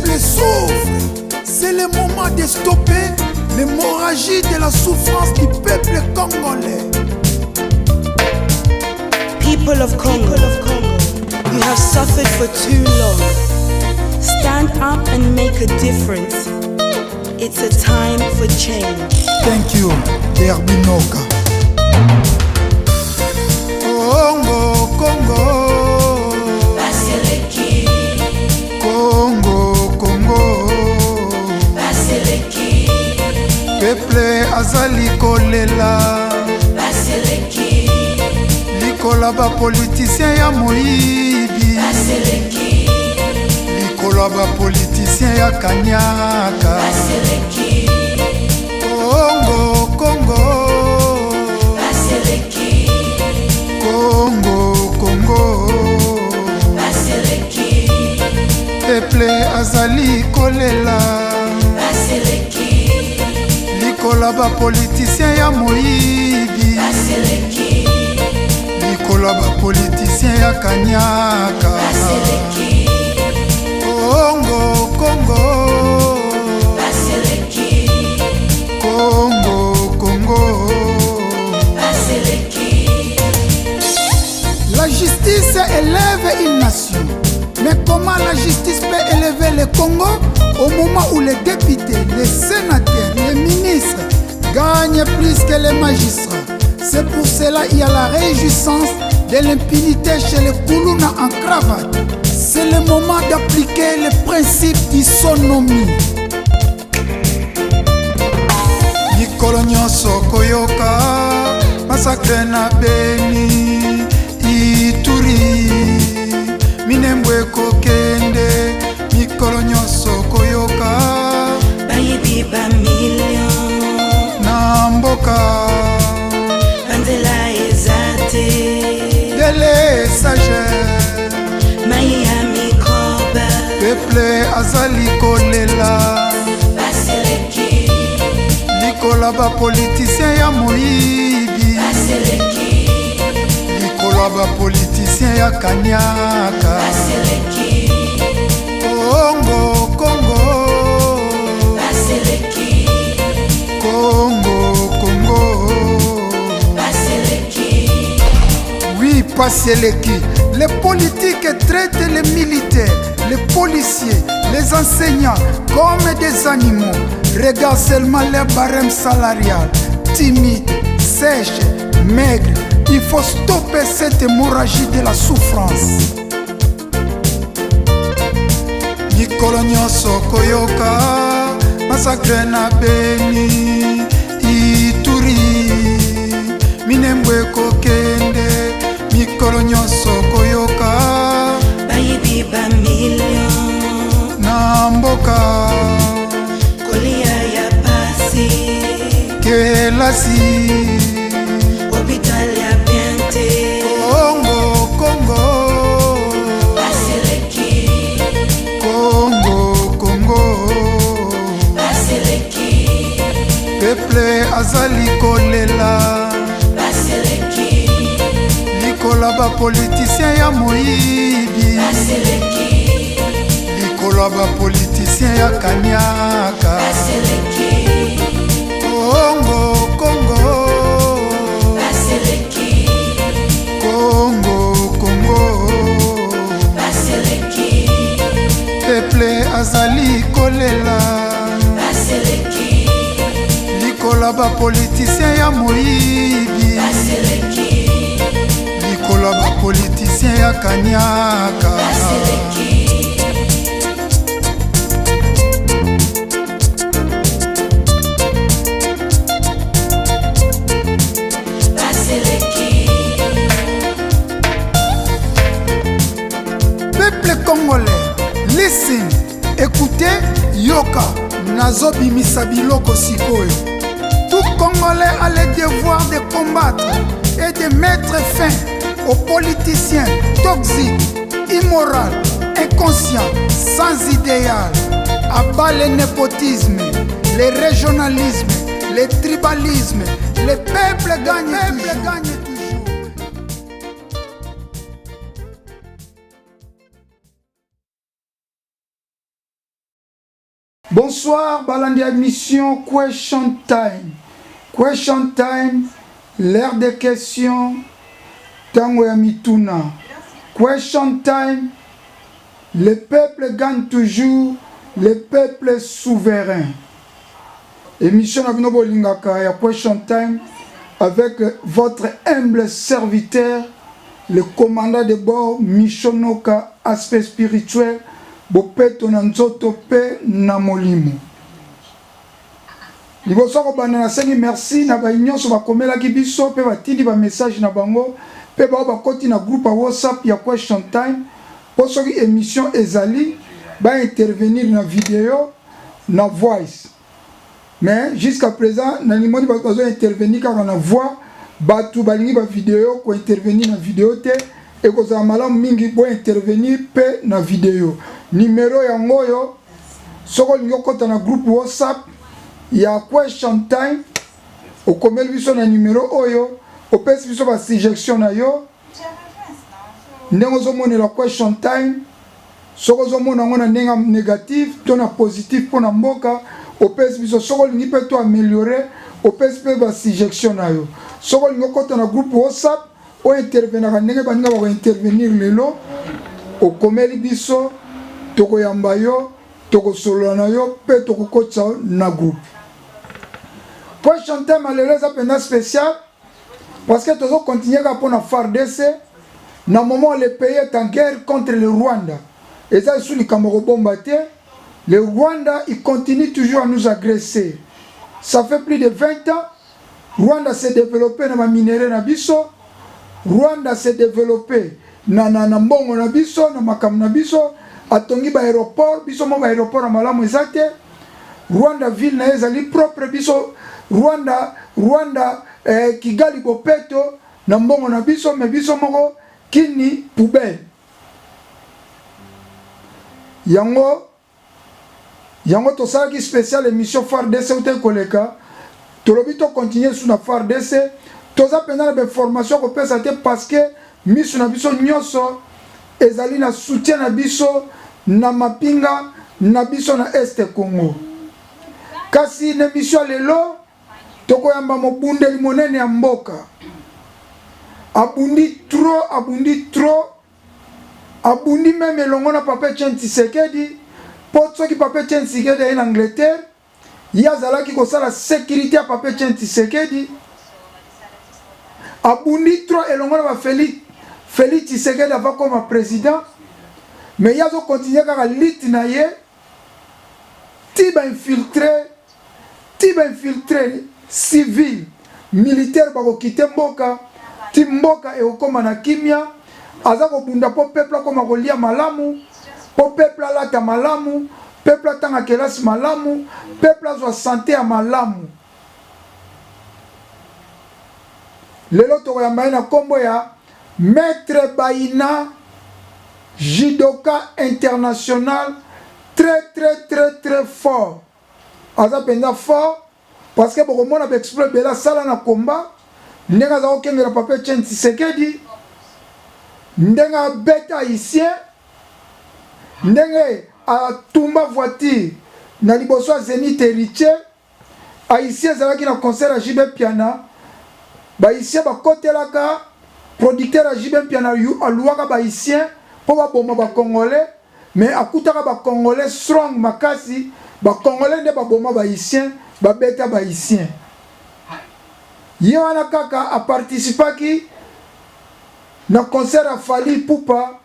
peuple souffre. C'est le moment de stopper l'hémorragie de la souffrance du peuple congolais. People of Congo, you have suffered for too long. Stand up and make a difference. It's a time for change. Thank you, Derbinoka. Congo, Congo. Congo, Congo. Peuple azali kolela. Likolo bapoliticien ya moyibi. Likolo bapoliticien ya kanyaka. Congo, Congo. Congo, Congo. Peuple azali kolela. Likolo bapoliticien ya moyibi. Likolo bapoliticien ya kanyaka. Congo, Congo. Congo, Congo. La justice élève une nation. Mais comment la justice peut élever le Congo au moment où les députés, les sénateurs, les ministres gagnent plus que les magistrats? C'est pour cela qu'il y a la réjouissance de l'impunité chez les Koulouna en cravate. C'est le moment d'appliquer le principe d'isonomie. Mikolo nyonso koyoka massacre na Beni, Ituri, Minembwe ekokende. Mikolo nyonso koyoka Bayibi bamillion na mboka. Banzela eza te. Délestage. Mai ya microbe. Peuple azali kolela. Baseleki. Likolo bapoliticien ya moyibi. Baseleki. Likolo bapoliticien ya kanyaka. Baseleki. Congo, Congo. Baseleki. Congo, Congo. Baseleki. Oui, Passeleki. Les politiques traitent les militaires, les policiers, les enseignants comme des animaux. Regarde seulement leur barème salarial. Timide, sèche, maigre. Il faut stopper cette hémorragie de la souffrance. Mikolo nyonso koyoka massacre na Beni, Ituri, Minembwe ekokende. Mikolo nyonso koyoka Bayibi bamillion na mboka. Kolia ya pasi. Kelasi. Hôpital ya bien te. Congo, Congo. Baseleki. Congo, Congo. Baseleki. Peuple azali kolela. Baseleki. Likolo bapoliticien ya moyibi. Baseleki. Likolo bapoliticien ya kanyaka. Baseleki. Congo, Congo. Baseleki. Congo, Congo. Baseleki. Peuple azali kolela. Baseleki. Likolo bapoliticien ya moyibi. Baseleki. Likolo bapoliticien ya kanyaka. Baseleki. Baseleki. Peuple congolais, listen, écoutez, yoka, nazobimisa biloko sikoyo. Tout Congolais a le devoir de combattre et de mettre fin aux politiciens toxiques, immoraux, inconscients, sans idéal. À bas le népotisme, le régionalisme, le tribalisme. Le peuple gagne, le peuple gagne toujours. Bonsoir balandi ya emission question time. Question time, l'heure des questions, tango ya mituna. Question time, le peuple gagne toujours, le peuple souverain. Émission na bino bolingaka ya question time avec votre humble serviteur, le commandant de bord Michonoka, aspect spirituel, bopeto na nzoto mpe na molimo. Liboso kobanda, nasengi merci na bayi nyonso bakomelaki biso mpe batindi bamessage na bango mpe bao bakoti na groupe ya WhatsApp ya question time, mpo soki émission ezali, baintervenir na video, na voice. Mais jusqu'à présent nalimoni bato bazo intervenir kaka na voix. Bato balingi bavideo, kointervenir na video te. Ekozala malamu mingi bointervenir mpe na video. Numero yango oyo, soki olingi okɔta na groupe WhatsApp ya question time, okomeli biso na numero oyo, opesi biso basuggestion na yo, ndenge ozomonela question time. Soki ozomona yango na ndenge négative to na positif mpo na mboka, opesi biso. Soki olingi mpe to améliorer, opesi mpe basuggestion na yo. Soki olingi okɔta na groupe WhatsApp oyo intervenaka ndenge baninga bakointervenir lelo, okomeli biso, tokoyamba yo, tokosolola na yo mpe tokokotisa na groupe. Question time lelo eza mpenza spécial parce que tozocontinue kaka mpona FARDC. Na moment le pays est en guerre contre le Rwanda, eza lisusu likambo kobomba te. Le Rwanda, il continue toujours à nous agresser. Ça fait plus de 20 ans. Rwanda s'est développé na baminerais na biso, Rwanda s'est développé na mbongo na biso, na makambo na biso. Atongi baaéroport, biso mo baaéroport ya malamu eza te. Rwanda, ville na ye ezali propre, biso Rwanda, Kigali bopeto na mbongo na biso, mais biso moko kini poubelle. Yango tosalaki spécial émission FARDC ute koleka. Tolobi tocontinue su na FARDC. Toza mpenza na bainformation kopesa te parce que miso na biso nyonso ezali na soutien na biso na mapinga na biso na Est Congo. Kasi na émission ya lelo, tokoyamba mobundeli monene ya mboka. Abundi trop, abundi trop, abundi même elongo na papa Etienne Tshisekedi, mpo soki papa Etienne Tshisekedi aye na Angleterre, ye azalaki kosala sécurité ya papa Etienne Tshisekedi. Abundi trop elongo na bafélix, Félix Tshisekedi ava koma président, mais ye azokontinue kaka lutte na ye ti bainfiltré, ti bainfiltré civil, militaire bakokite mboka, ti mboka ekokóma na kimia. Aza kobunda mpo peuple akóma kolia malamu, mpo peuple alata malamu, peuple atanga kelasi malamu, peuple azwa santé ya malamu. Lelo tokoyamba ye na nkombo ya Maître Baina, judoka international, très très très très fort. Aza mpenza fort parce que bokomona baexploit ebele asala na komba, ndenge aza kokengela papa Etienne Tshisekedi, ndenge abeta haïtien, ndenge atumba voiture na liboso ya Zénith Héritier. Haïtien ezalaki na concert ya JB Mpiana, bahaïtien bakotelaka producteur ya JB Mpiana, aluwaka bahaïtien mpo baboma bacongolais, mais akutaka bacongolais strong makasi. Bacongolais nde baboma bahaïtien, babeta bahaïtien. Ye wana kaka aparticipaki na concert ya Fally Ipupa,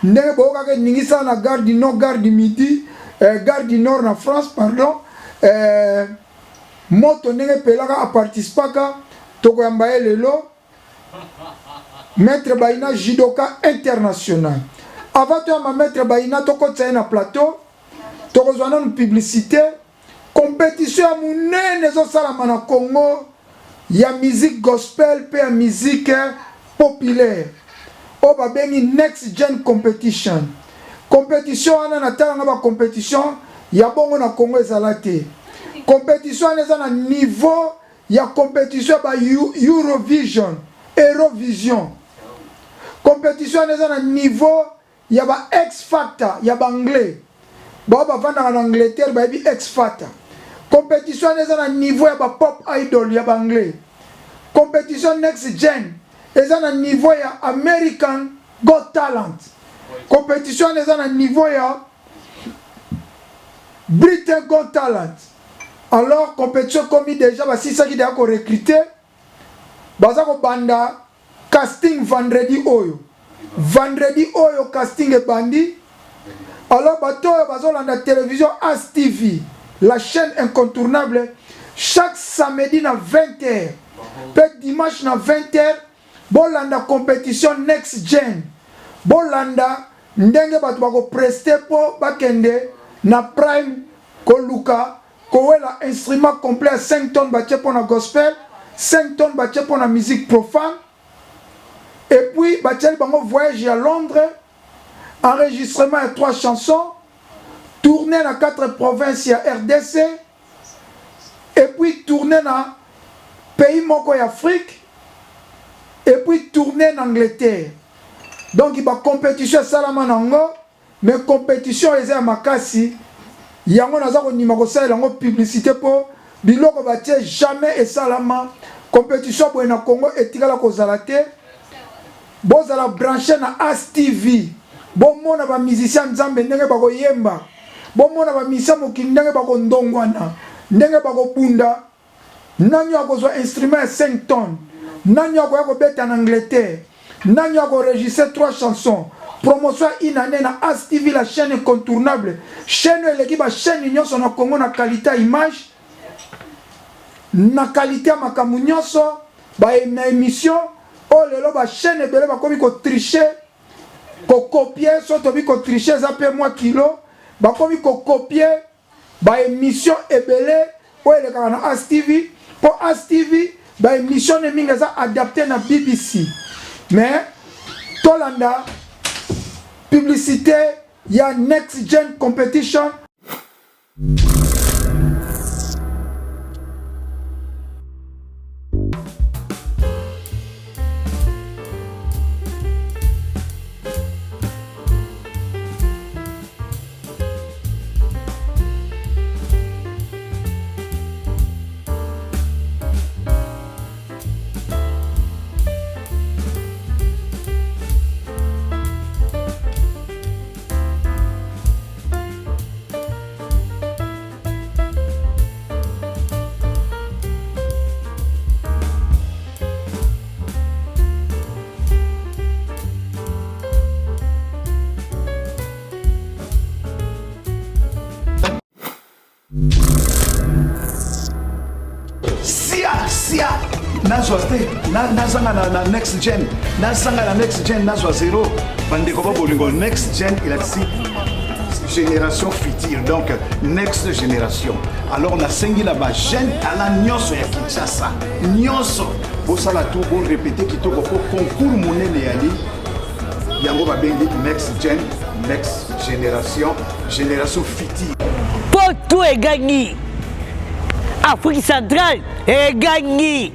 ndenge boyokaka eningisa na gare du Nord, gare du Midi, gare du Nord na France, pardon, moto ndenge epelaka, aparticipaka. Tokoyamba ye lelo, Maître Baina, judoka international. Avant toyamba Maître Baina, tokotisa ye na plateau, tokozwa nanu publicité. Compétition ya monene ezosalama na Congo ya musique gospel mpe ya musique populaire, oyo babengi Next Gen Competition. Compétition wana, natalanga bacompétition ya bongo na Congo ezala te. Compétition wana eza na niveau ya compétition ya ba Eurovision, Eurovision. Compétition wana eza na niveau ya ba X Factor ya baanglais. Baoyo bavandaka na Angleterre bayebi X Factor. Competition wana eza na niveau ya ba pop idol ya ba anglais. Competition next gen eza na niveau ya American Got Talent. Competition wana eza na niveau ya Britain Got Talent. Alors competition ekomi dejà basilisaki dejà ko recruter baza kobanda casting vendredi oyo. Vendredi oyo casting ebandi. Alors bato oyo bazolanda television As TV, la chaîne incontournable, chaque samedi na 20h pe dimanche na 20h bolanda competition next gen. Bolanda ndenge bato bako prester po bakende na prime koluka kowela instrument complet ya 5 tonnes batie pona gospel, 5 tonnes batie pona musique profane. Et puis batieli bango voyage ya Londres, enregistrement ya 3 chansons, tournée na 4 provinces ya RDC, et puis tournée na pays moko ya Afrique, et puis tournée na Angleterre. Donc ba competition esalama nango, mais competition eza ya makasi, yango naza kondima kosalela yango publicité po biloko batie jamais esalama. Competition boye na Congo etikala kozala te. Bozala branche na As TV, bomona ba musiciens Nzambe ndenge bakoyemba, bomona ba musiciens mokili ndenge bakondongwana, ndenge bakobunda. Nani akozwa instrument ya 5 tonnes? Nani akoya kobeta na Angleterre? Nani ako enregistrer 3 chansons? Promotion ya une année na As TV, la chaîne incontournable, chaîne oyo eleki ba chaîne nyonso na Congo na qualité ya image, na qualité ya makambo nyonso, ba na émission oyo lelo ba chaîne ebele bakomi ko tricher, ko copier. So tobi ko tricher eza pe mwa kilo, bakomi ko copier ba emission ebele oyo elekaka na As TV, po As TV ba emission ne mingi eza adapte na BBC. Mais tolanda publicité ya Next Gen Competition. Sia sia nazwa te nazanga na, na next gen nazanga na next gen nazwa zero bandeko ba bolingo next gen elakisi génération future donc next génération alors nasengi na bajeune talent nyonso ya kinshasa nyonso bosala tout borepete kitoko mpo concours monene yali yango babengi next gen next génération génération future poto egangi afrique centrale egangi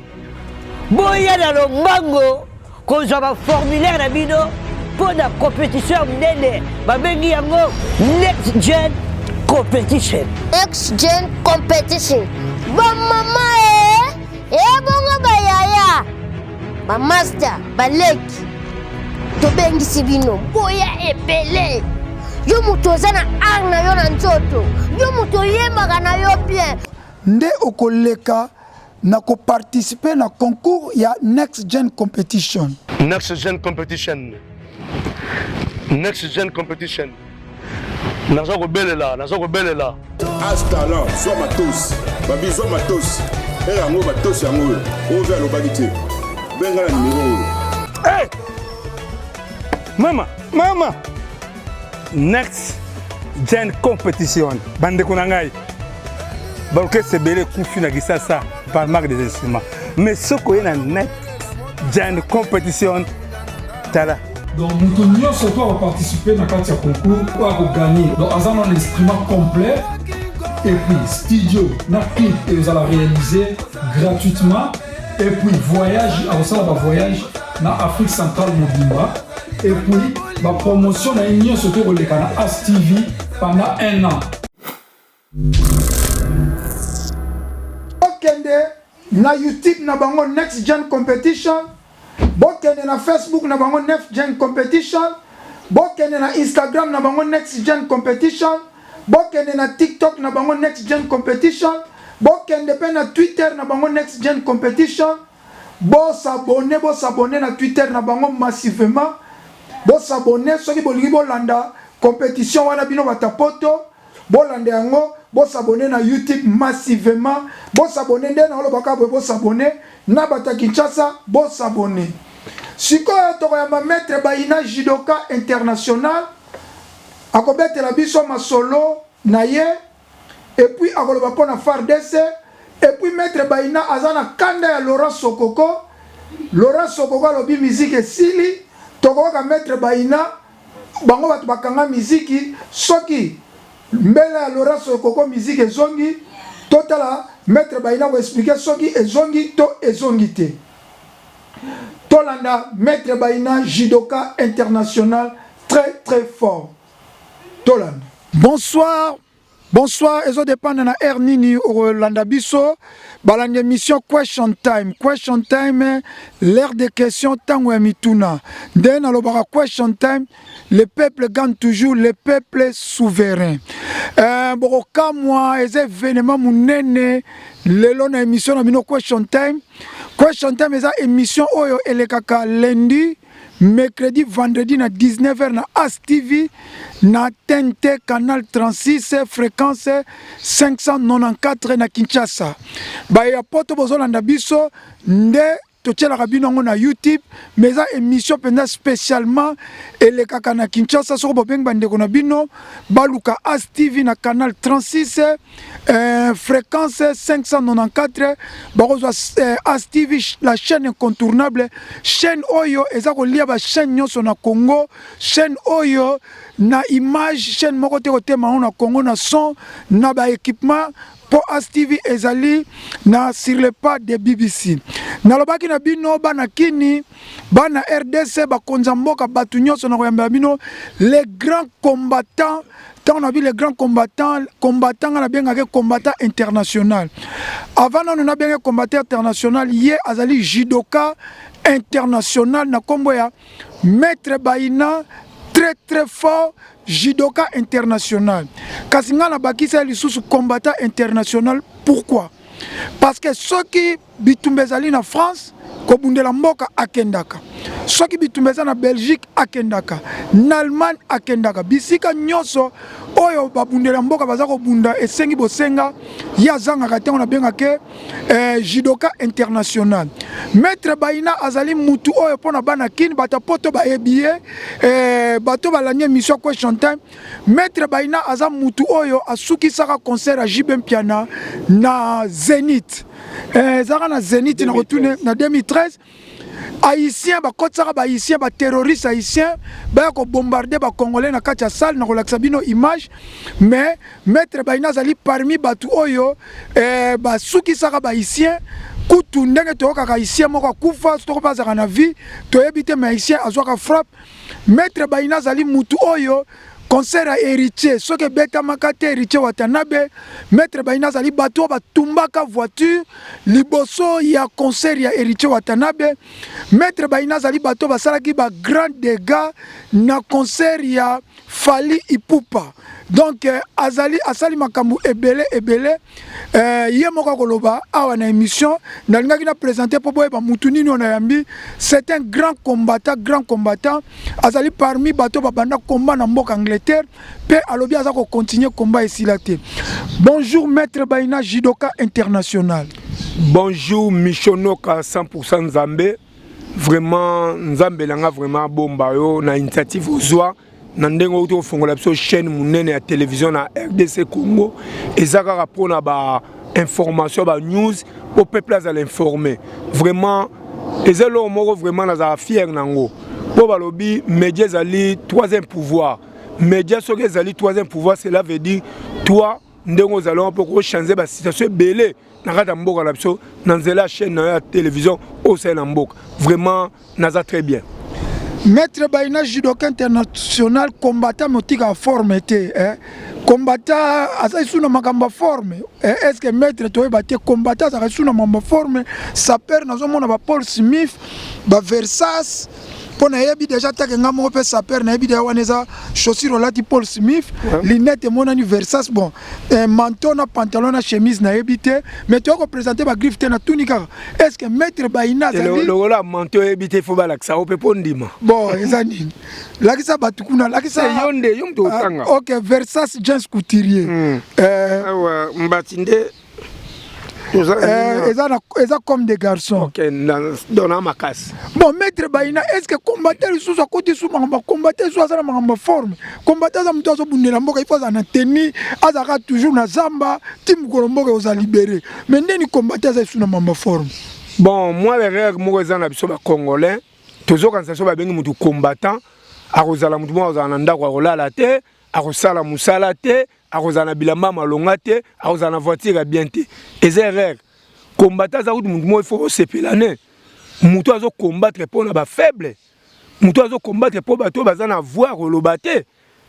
boya na lombango kozwa baformulaire na bino mpo na competition ya monene babengi yango next gen competition next gen competition bamama e ebongo bayaya bamasta baleki tobengisi bino boya ebele yo moto oza na art na yo na nzoto yo moto oyembaka na yo bien nde okoleka na ko participer na concours ya Next Gen Competition. Next Gen Competition. Next Gen Competition. Naza kobelela, naza kobelela. As talent, zwa matos. Babi zwa matos. Ere yango matos yango oyo. Oyo mpe alobaki te. Benga na numero oyo. Hey! Mama, mama. Next Gen Competition. Bandeko na ngai. Ba orchestre ebele ekufi na Kisasa par manque des instruments. Mais soki oye na Next Gen Competition, tala. Donc moto nyonso to akoparticipe na kati ya concours oyo akoganye, donc aza na instrument complet et puis studio na clip ezala réalisé gratuitement et puis voyage, akosala ba voyage na Afrique centrale mobimba. Et puis ba promotion na ye nyonso to koleka na As TV pendant un an. Bokende na YouTube na bango Next Gen Competition, bokende na Facebook na bango Next Gen Competition, bokende na Instagram na bango Next Gen Competition, bokende na TikTok na bango Next Gen Competition, bokende pe na Twitter na bango Next Gen Competition. Bo s'abonner, bo s'abonner na Twitter na bango massivement. Bo s'abonner soki bolingi bolanda competition wana bino bata poto. Bolanda yango, bo s'abonner na YouTube massivement. Bo s'abonner nde naoloba kaka boye, bo s'abonner na bato ya Kinshasa, bo s'abonner. Sikoyo tokoyamba Maitre Bayina judoka international akobetela biso masolo na ye et puis akoloba mpo na FARDC et puis Maitre Bayina aza na kanda ya Laurent Sokoko. Laurent Sokoko alobi musique esili, tokoyoka Maitre Bayina Bango batu bakanga miziki soki mbela ya Laurent Sokoko miziki ezongi totala maitre Bayina ko explique soki ezongi to ezongi te. Tolanda maitre Bayina judoka international très très fort. Tolanda. Bonsoir Bonsoir, ezo dependre na heure nini okolanda biso. Balandi émission Question Time. Question Time, l'heure des questions, tango ya mituna. Nde nalobaka Question Time, le peuple gagne toujours, le peuple souverain. Euh, bokokamwa eza événement munene lelo na émission na bino Question Time. Question Time eza émission oyo elekaka lundi Mercredi, vendredi na 19h na As TV na TNT canal 36 fréquence 594 na Kinshasa. Baye ya poto bozolanda biso nde totielaka bino yango na YouTube mais eza émission mpenza spécialement elekaka na Kinshasa. Soko bobengi bandeko na bino baluka As TV na canal 36 euh, fréquence 594 bakozwa euh, As TV la chaîne incontournable, chaîne oyo eza kolia ba chaîne nyonso na Congo, chaîne oyo na image, chaîne moko te kotema yango na Congo na son na ba équipement mpo As TV ezali na sur le pas de BBC. Nalobaki na bino bana kini bana RDC bakonza mboka bato nyonso na koyambela bino les grands combattants. Ntango na bi les grands combattants, combattant nga nabengaka combattant international. Avant nanu nabenge combattant international, ye azali judoka international na kombo ya Maître Bayina, très très fort judoka international. Kasi nga nabakisa ye lisusu combattant international. Pourquoi? Parce que soki bitumba ezali na France kobundela mboka akendaka, soki bitumba eza na Belgique akendaka, na Allemagne akendaka, bisika nyonso oyo babundela mboka baza kobunda esengi bosenga, ye azangaka ntango nabengake eh, judoka international. Maître Bayina azali mutu oyo mpo na bana Kin, bato ya poto bayebi ye eh, bato balandi émission Question Time. Maître Bayina aza mutu oyo asukisaka concert ya JB Mpiana na Zenith. Eh, ezalaka na Zenith na kotune na 2013. Haïtien bakotisaka ba haïtien ba terroriste haïtien baya ko bombarder ba congolais na kati ya salle na kolakisa bino image, mais Maître Bayina azali parmi batu oyo eh, basukisaka ba haïtien kutu ndenge toyokaka haïtien moko akufa soko mpe azalaka na vie toyebi te, mais haïtien azwaka frappe. Maître Bayina azali mutu oyo concert ya Héritier soki ebetamaka te Héritier Watanabe, Maître Bayina azali bato oyo batumbaka voiture liboso ya concert ya Héritier Watanabe. Maître Bayina azali bato oyo basalaki ba grand dégâts na concert ya Fally Ipupa. Donc eh, azali asali makambo ebele ebele eh, ye moko akoloba awa na émission. Nalingaki na présenter mpo boyeba mutu nini oyo nayambi. C'est un grand combattant, grand combattant. Azali parmi bato babanda combat na mboka Angleterre mpe alobi aza ko continuer combat esila te. Bonjour Maître Bayina judoka international. Bonjour Michonoka 100% Nzambe. Vraiment Nzambe nanga vraiment abomba yo na initiative ozwa na ndenge outi kofongola biso chaîne monene ya télévision na RDC Congo. Eza kaka mpona ba information ba news po peuple azala informé. Vraiment eza eloko moko vraiment nazala fier nango po balobi média ezali troisième pouvoir. Média soki ezali troisième pouvoir, cela veut dire toi ndenge ozali wana mpo kochange ba situation ebele na kati ya mboka na biso na nzela ya chaîne na yo ya télévision oyo osali na mboka. Vraiment naza très bien. Maître Bayina judoka international combattant motika forme te eh? Combattant aza lisusu na makambo ya forme eh, est ce que maître toyeba te combattant azalaka lisusu na makambo ya forme saper nazomona ba Paul Smith ba Versas mpo nayebi deja take nga moko mpe saper nayebi deja wana eza chaussure olati Paul Smith ouais. Lunette emonani Versas bon eh, manteau na pantalon na chemise nayebi te mais toya kopresente bagriffe te natuni kaka est ce que maître Bayina azali lokola manteau oyebi te fo balakisa yo mpe mpo ndima bon eza nini lakisa bato kuna lakisa yo nde yo moto otanga ah, ok Versas James Couturier mm. eh, awa mbati nde Eh, eza na eza comme des garçons ok dona makasi bon maître Bayina est ce que combattant lisusu akoti su makambo combattant lisusu aza na makambo forme combattant aza moto azobundela mboka il faut azala na tenue azalaka toujours na zamba ti mokolo mboka oza libéré mais ndeni combattant aza lisusu na makambo forme. Bon, moi l'erreur moko eza na biso ba congolais, tozokanisa so babengi motu combattant akozala motu moko akozala na ndako akolala te, akosala mosala te, akozala na bilamba malonga te, akozala na voiture ya bien te. Eza erreur. Combattant aza kutu motu moko il faut osepela ne motu azo combattre mpo na ba faible, motu azo combattre mpo bato oyo baza na voix koloba te,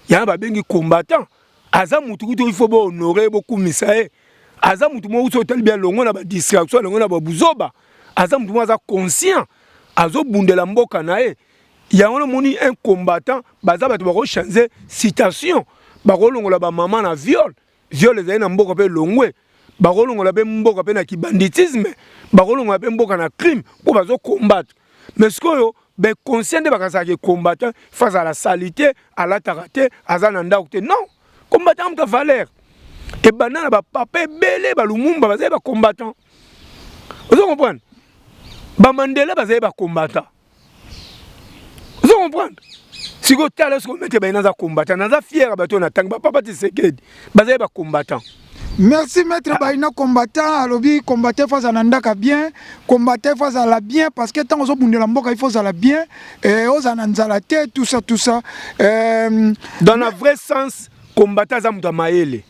yango babengi combattant. Aza mutu kutu il faut bo honorer bokumisa ye. Aza mutu moko soki otali bien alongwe na ba distraction, alongwe na ba buzoba. Aza mutu moko aza conscient, azobundela mboka na ye. Yango namoni un combattant baza bato bako changer citation, bakolongola ba mama na viol, viol ezali na mboka pe elongwe, bakolongola pe mboka pe na kibanditisme, bakolongola pe mboka na crime po bazo combattre. Mais sikoyo ba conscient nde bakanisaka ke combattant faut azala salite, alataka te, aza na ndako te. Non, combattant moto ya valeur. Ebanda na ba papa ebele ba Lumumba bazali ba combattant. Ozo comprendre? Ba Mandela bazali ba combattant. Ozo comprendre? Sikoyo tala sikoyo maître Bayina aza combattant, naza fier ya bato oyo natangi ba papa Tshisekedi bazali ba combattant. Merci maître Bayina combattant alobi combattant faut azala na ndaka bien, combattant faut azala bien parce que tango ozobundela mboka il faut ozala bien, eh, ozala na nzala te tout ça tout ça. Euh, Dans le vrai sens combattant aza moto ya mayele.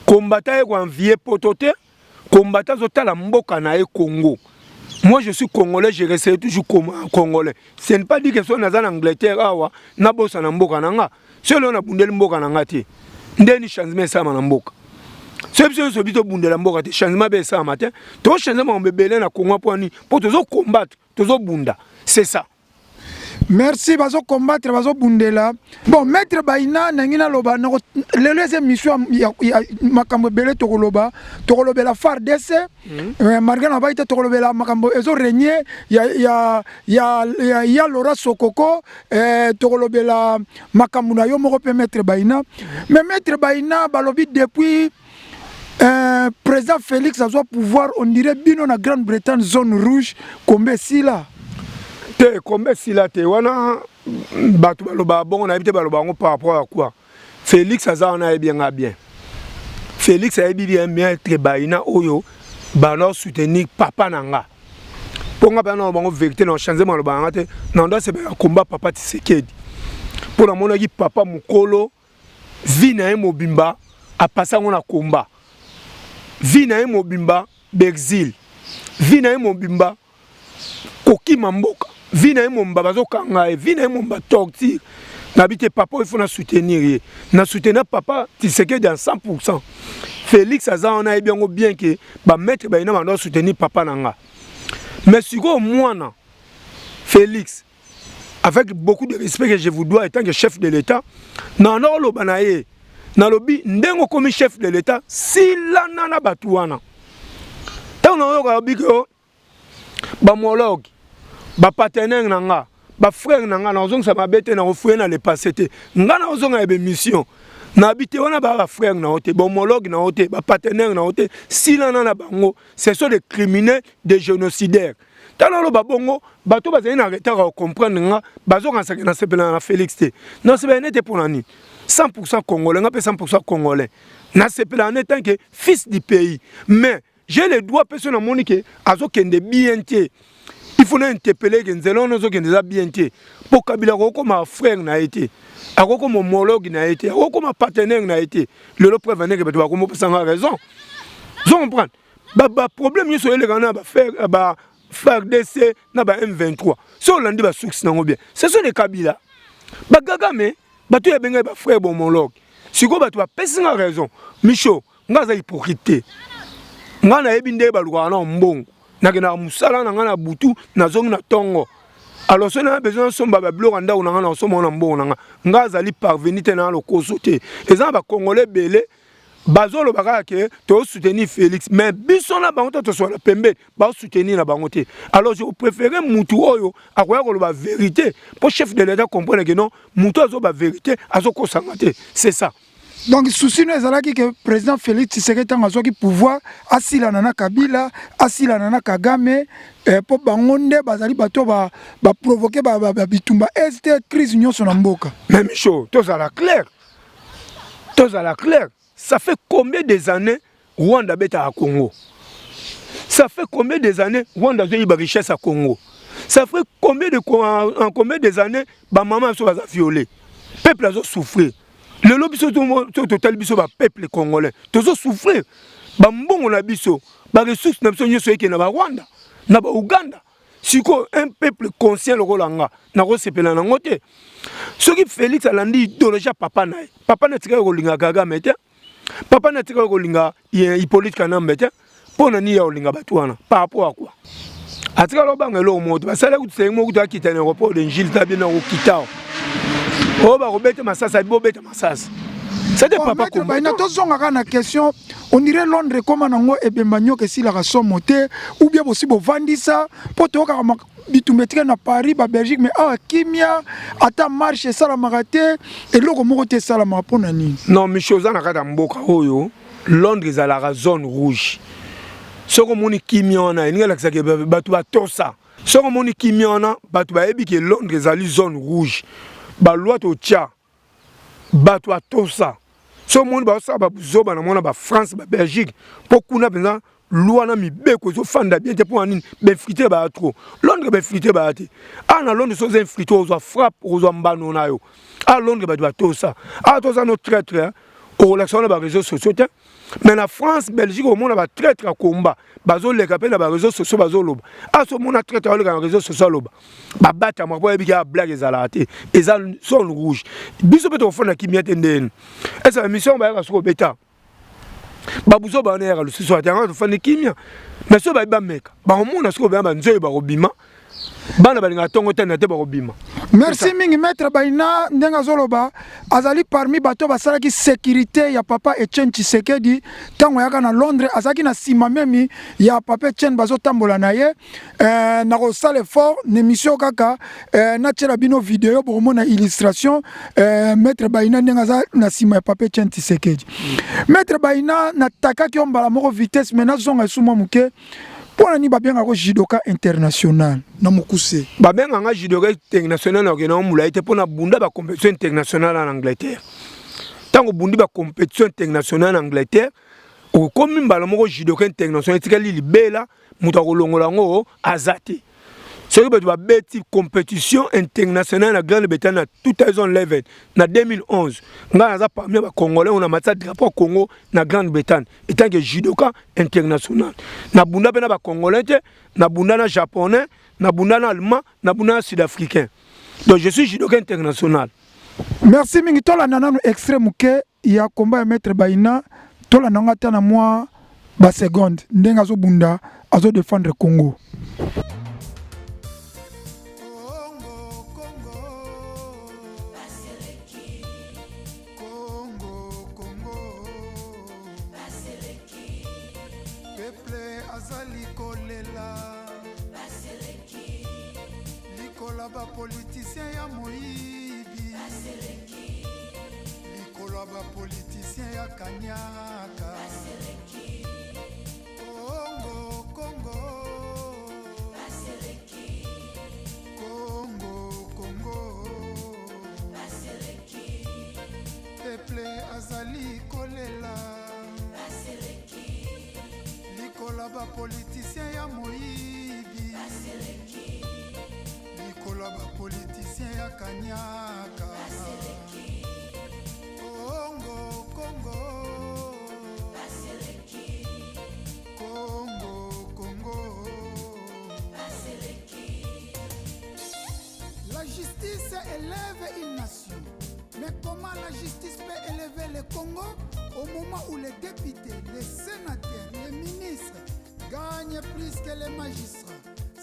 Combattant ye ko envier poto te. Combattant azotala mboka na ye Congo. Moi je suis congolais, je resterai toujours congolais. Ce n'est pas dit que soki naza na Angleterre awa nabosana mboka na nga. Soki lelo nabundeli mboka na nga te, nde ni changement esalama na mboka. Soki biso nyonso biso tobundela mboka te, changement mpe esalama te. Tochange makambo ebele na Congo mpo nini? Mpo tozo combattre, tozobunda. C'est ça. Merci bazo combattre bazo bundela. Bon maître Bayina nangi naloba nako lelo eza émission ya, ya makambo ebele tokoloba tokolobela FARDC mm. eh, malgré na bayi te tokolobela makambo ezo régner ya ya ya ya, ya Laura Sokoko eh, tokolobela makambo na yo moko pe maître Bayina mais maître Bayina balobi depuis Euh, président Félix azwa pouvoir on dirait bino na Grande-Bretagne zone rouge kombe esila te kombe esila te wana bato balobaka bongo nayebi te baloba yango par rapport à quoi Félix aza wana ayebi yanga bien Félix ayebi bien maître Bayina oyo bana soutenir papa na nga mpo nga mpenza na bango vérité na change maloba na nga te na ndo asepelaka komba papa Tshisekedi mpo namonaki papa mokolo Vie na ye mobimba a passa yango na combat. Vie na ye mobimba b'exil. Vie na ye mobimba kokima mboka. Vie na ye mobimba bazokanga ye. Vie na ye mobimba torture. Nabi te papa il faut na soutenir ye. Na soutenir papa Tshisekedi à 100%. Félix aza wana ayebi yango bien que ba maître bayina bando soutenir papa na nga. Mais sikoyo mwana Félix avec beaucoup de respect que je vous dois en tant que chef de l'État, na oloba na ye, nalobi ndenge okomi chef de l'État, silana na bato wana. Ntango nayoka lobi ke oh, ba homologue, ba partenaire na nga, ba frère na nga, nazongisa mabe te, nakofuye na le passé te. Nga nazonga ya bemission. Nabi te wana ba frère na yo te, ba homologue na yo te, ba partenaire na yo te, silana na bango, ce sont des criminels, des génocidaires. Tala oloba bongo bato bazali na retard ya comprendre nga bazokanisa ke nasepelaka na Felix te. Nasepelaka nete pona nini? 100% congolais nga pe 100% congolais. Nasepelaka ne tant que fils du pays. Mais j'ai le droit pe soki namoni ke azokende bien te. Il faut na interpeller ke nzela wana ozokende eza bien te. Po Kabila akokoma frère na ye te. Akokoma homologue na ye te. Akokoma partenaire na ye te. Lelo preuve ndenge bato bakomopesa nga raison. Ozo comprendre? Ba ba problème nyonso eleka na ba frère ba FARDC na ba M23 so olandi ba source nango bien, ce sont des Kabila, ba Kagame, bato ya bengai ba frère homologue. Sikoyo bato bapesi nga raison. Micho, nga aza hypocrite te, nga nayebi nde balukaka na mbongo, nakendaka mosala na nga na butu, nazongi na ntongo. Alors soki na besoin nasomba babiloko ya ndako na nga, nakosomba na mbongo na nga. Nga azali parvenu te, na lokoso te. Eza na bacongolais ebele bazoloba kaka ke tosoutenir Félix, mais biso na bango to toswala pembeni, basoutenir na bango te. Alors je préféré mutu oyo akoya koloba vérité mpo chef de l'État comprendre ke non, mutu azoba vérité, azokosanga te, c'est ça. Donc souci no ezalaki ke président Félix Tshisekedi, ntango azwaki pouvoir, asilana na Kabila, asilana na Kagame, mpo bango nde bazali bato baprovoquer bitumba este, crise nyonso na mboka. Mais Micho, tozala clair, tozala clair. Ça fait combien des années Rwanda abetaka Congo? Ça fait combien des années Rwanda azoyiba richesse ya Congo? Ça fait combien de en combien des années bamama biso baza violé, peuple azosouffrir? Lelo biso totali, biso bapeuple congolais tozosouffrir. Bambongo na biso, baressource na biso nyonso ekende na Barwanda, na Bauganda. Sikoyo un peuple conscient lokola nga nakosepela nango te. Soki Félix alandi idéologie ya papa na ye, papa na atikaki kolinga Kagame te, papa na atikaki kolinga Hippolyte Kanambe te, mpo na nini ya kolinga bato wana? Par rapport à quoi atikala obanga eloko moko te? Basalaki kutu sengi moko kutu akita na aéroport de Njili, ta bien akokita oyo bakobeta masasi, abi bobeta masasi. C'était papa. Baina, tozonga kaka na question. On dirait Londres ekóma nango ebemba nyoka esilaka somo te, ou bien bosi bovandisa? Mpo toyokaka bitumba etikali na Paris, Babelgique, mais awa kimia, ata marche esalamaka te, eloko moko te esalamaka. Mpo na nini? Non Micho, oza na kati ya mboka oyo. Londres ezalaka zone rouge. Soki omoni kimia wana, elingi elakisaka bato batosa. Soki omoni kimia wana, bato bayebi ke Londres ezali zone rouge. Baloi totya, bato atosa. So omoni bazosala babuzoba na mona Bafrance, Babelgique, mpo kuna mpenza loi na mibeko ezofanda bien te. Mpo na nini? Bainfiltré baya trop. Londres bainfiltré baya te. Awa na Londres, so oza infiltré, ozwa frappe, okozwa mbano na yo. Awa Londres bato batosa. Awa toza no traître, okolakisa wana baréseau sociaux te. Mais na France, Belgique, omona batraître ya komba bazoleka mpe na baréseau sociaux, bazoloba. Awa so omona traître aoleka na réseau sociaux aloba, babatama, mpo oyebiki ya blague ezalaka te. Eza zone rouge. Biso mpe tokofanda kimia te. Ndeni esa émission bayaka soki obeta babuzo bana yaka lisusu ate yango, tofandi kimia. Mais soki bayebi bameka, bakomona. Soki obeya banzoyi, bakobima. Bana balingaka ntongo te na te, bakobima. Merci mingi, maître Baina. Ndenge azoloba, azali parmi bato basalaki sécurité ya papa Etienne Tshisekedi ntango ayaka na Londres. Azalaki na nsima memi ya papa Etienne, bazotambola na ye. Nakosala effort na émission kaka, natiela bino video, bokomona illustration, maître Baina ndenge aza na nsima ya papa Etienne Tshisekedi. Maître Baina, natakaki yo mbala moko vitesse, mais nazonga esu mwa moke. Mpo na nini babengaka judoka international, na mokuse? Babenganga judoka international, nakokende ngo molai te, mpo na bunda bacompétition internationale na Angleterre. Ntango obundi bacompétition internationale na Angleterre, okomi mbala moko judoka international, etikali libela, moto akolongola yango aza te. Soki bato babeti compétition internationale na Grande Bretagne na 2011, na 2011, ngai naza parmi bacongolais oyo na matisa drapeau ya Congo na Grande Bretagne etant que judoka international. Nabunda mpe na bacongolais te, nabunda na japonais, nabunda na allemand, nabunda na sud africain. Donc je suis judoka international. Merci mingi. Tolanda nanu extrait moke ya komba ya maître Baina. Tolanda yango ata na mwa baseconde, ndenge azobunda, azodefendre Congo. Congo, Congo. Congo, Congo. Peuple azali kolela likola bapoliticien ya moyibi, likolo ya bapoliticien ya kanyaka. Congo, Congo. Congo, Congo. Peuple azali kolela likola bapoliticien ya moyibi, likolo ya bapoliticien ya kanyaka. Congo, Congo. Congo, Congo. élève une nation. Mais comment la justice peut élever le Congo au moment où les députés, les sénateurs, les ministres gagnent plus que les magistrats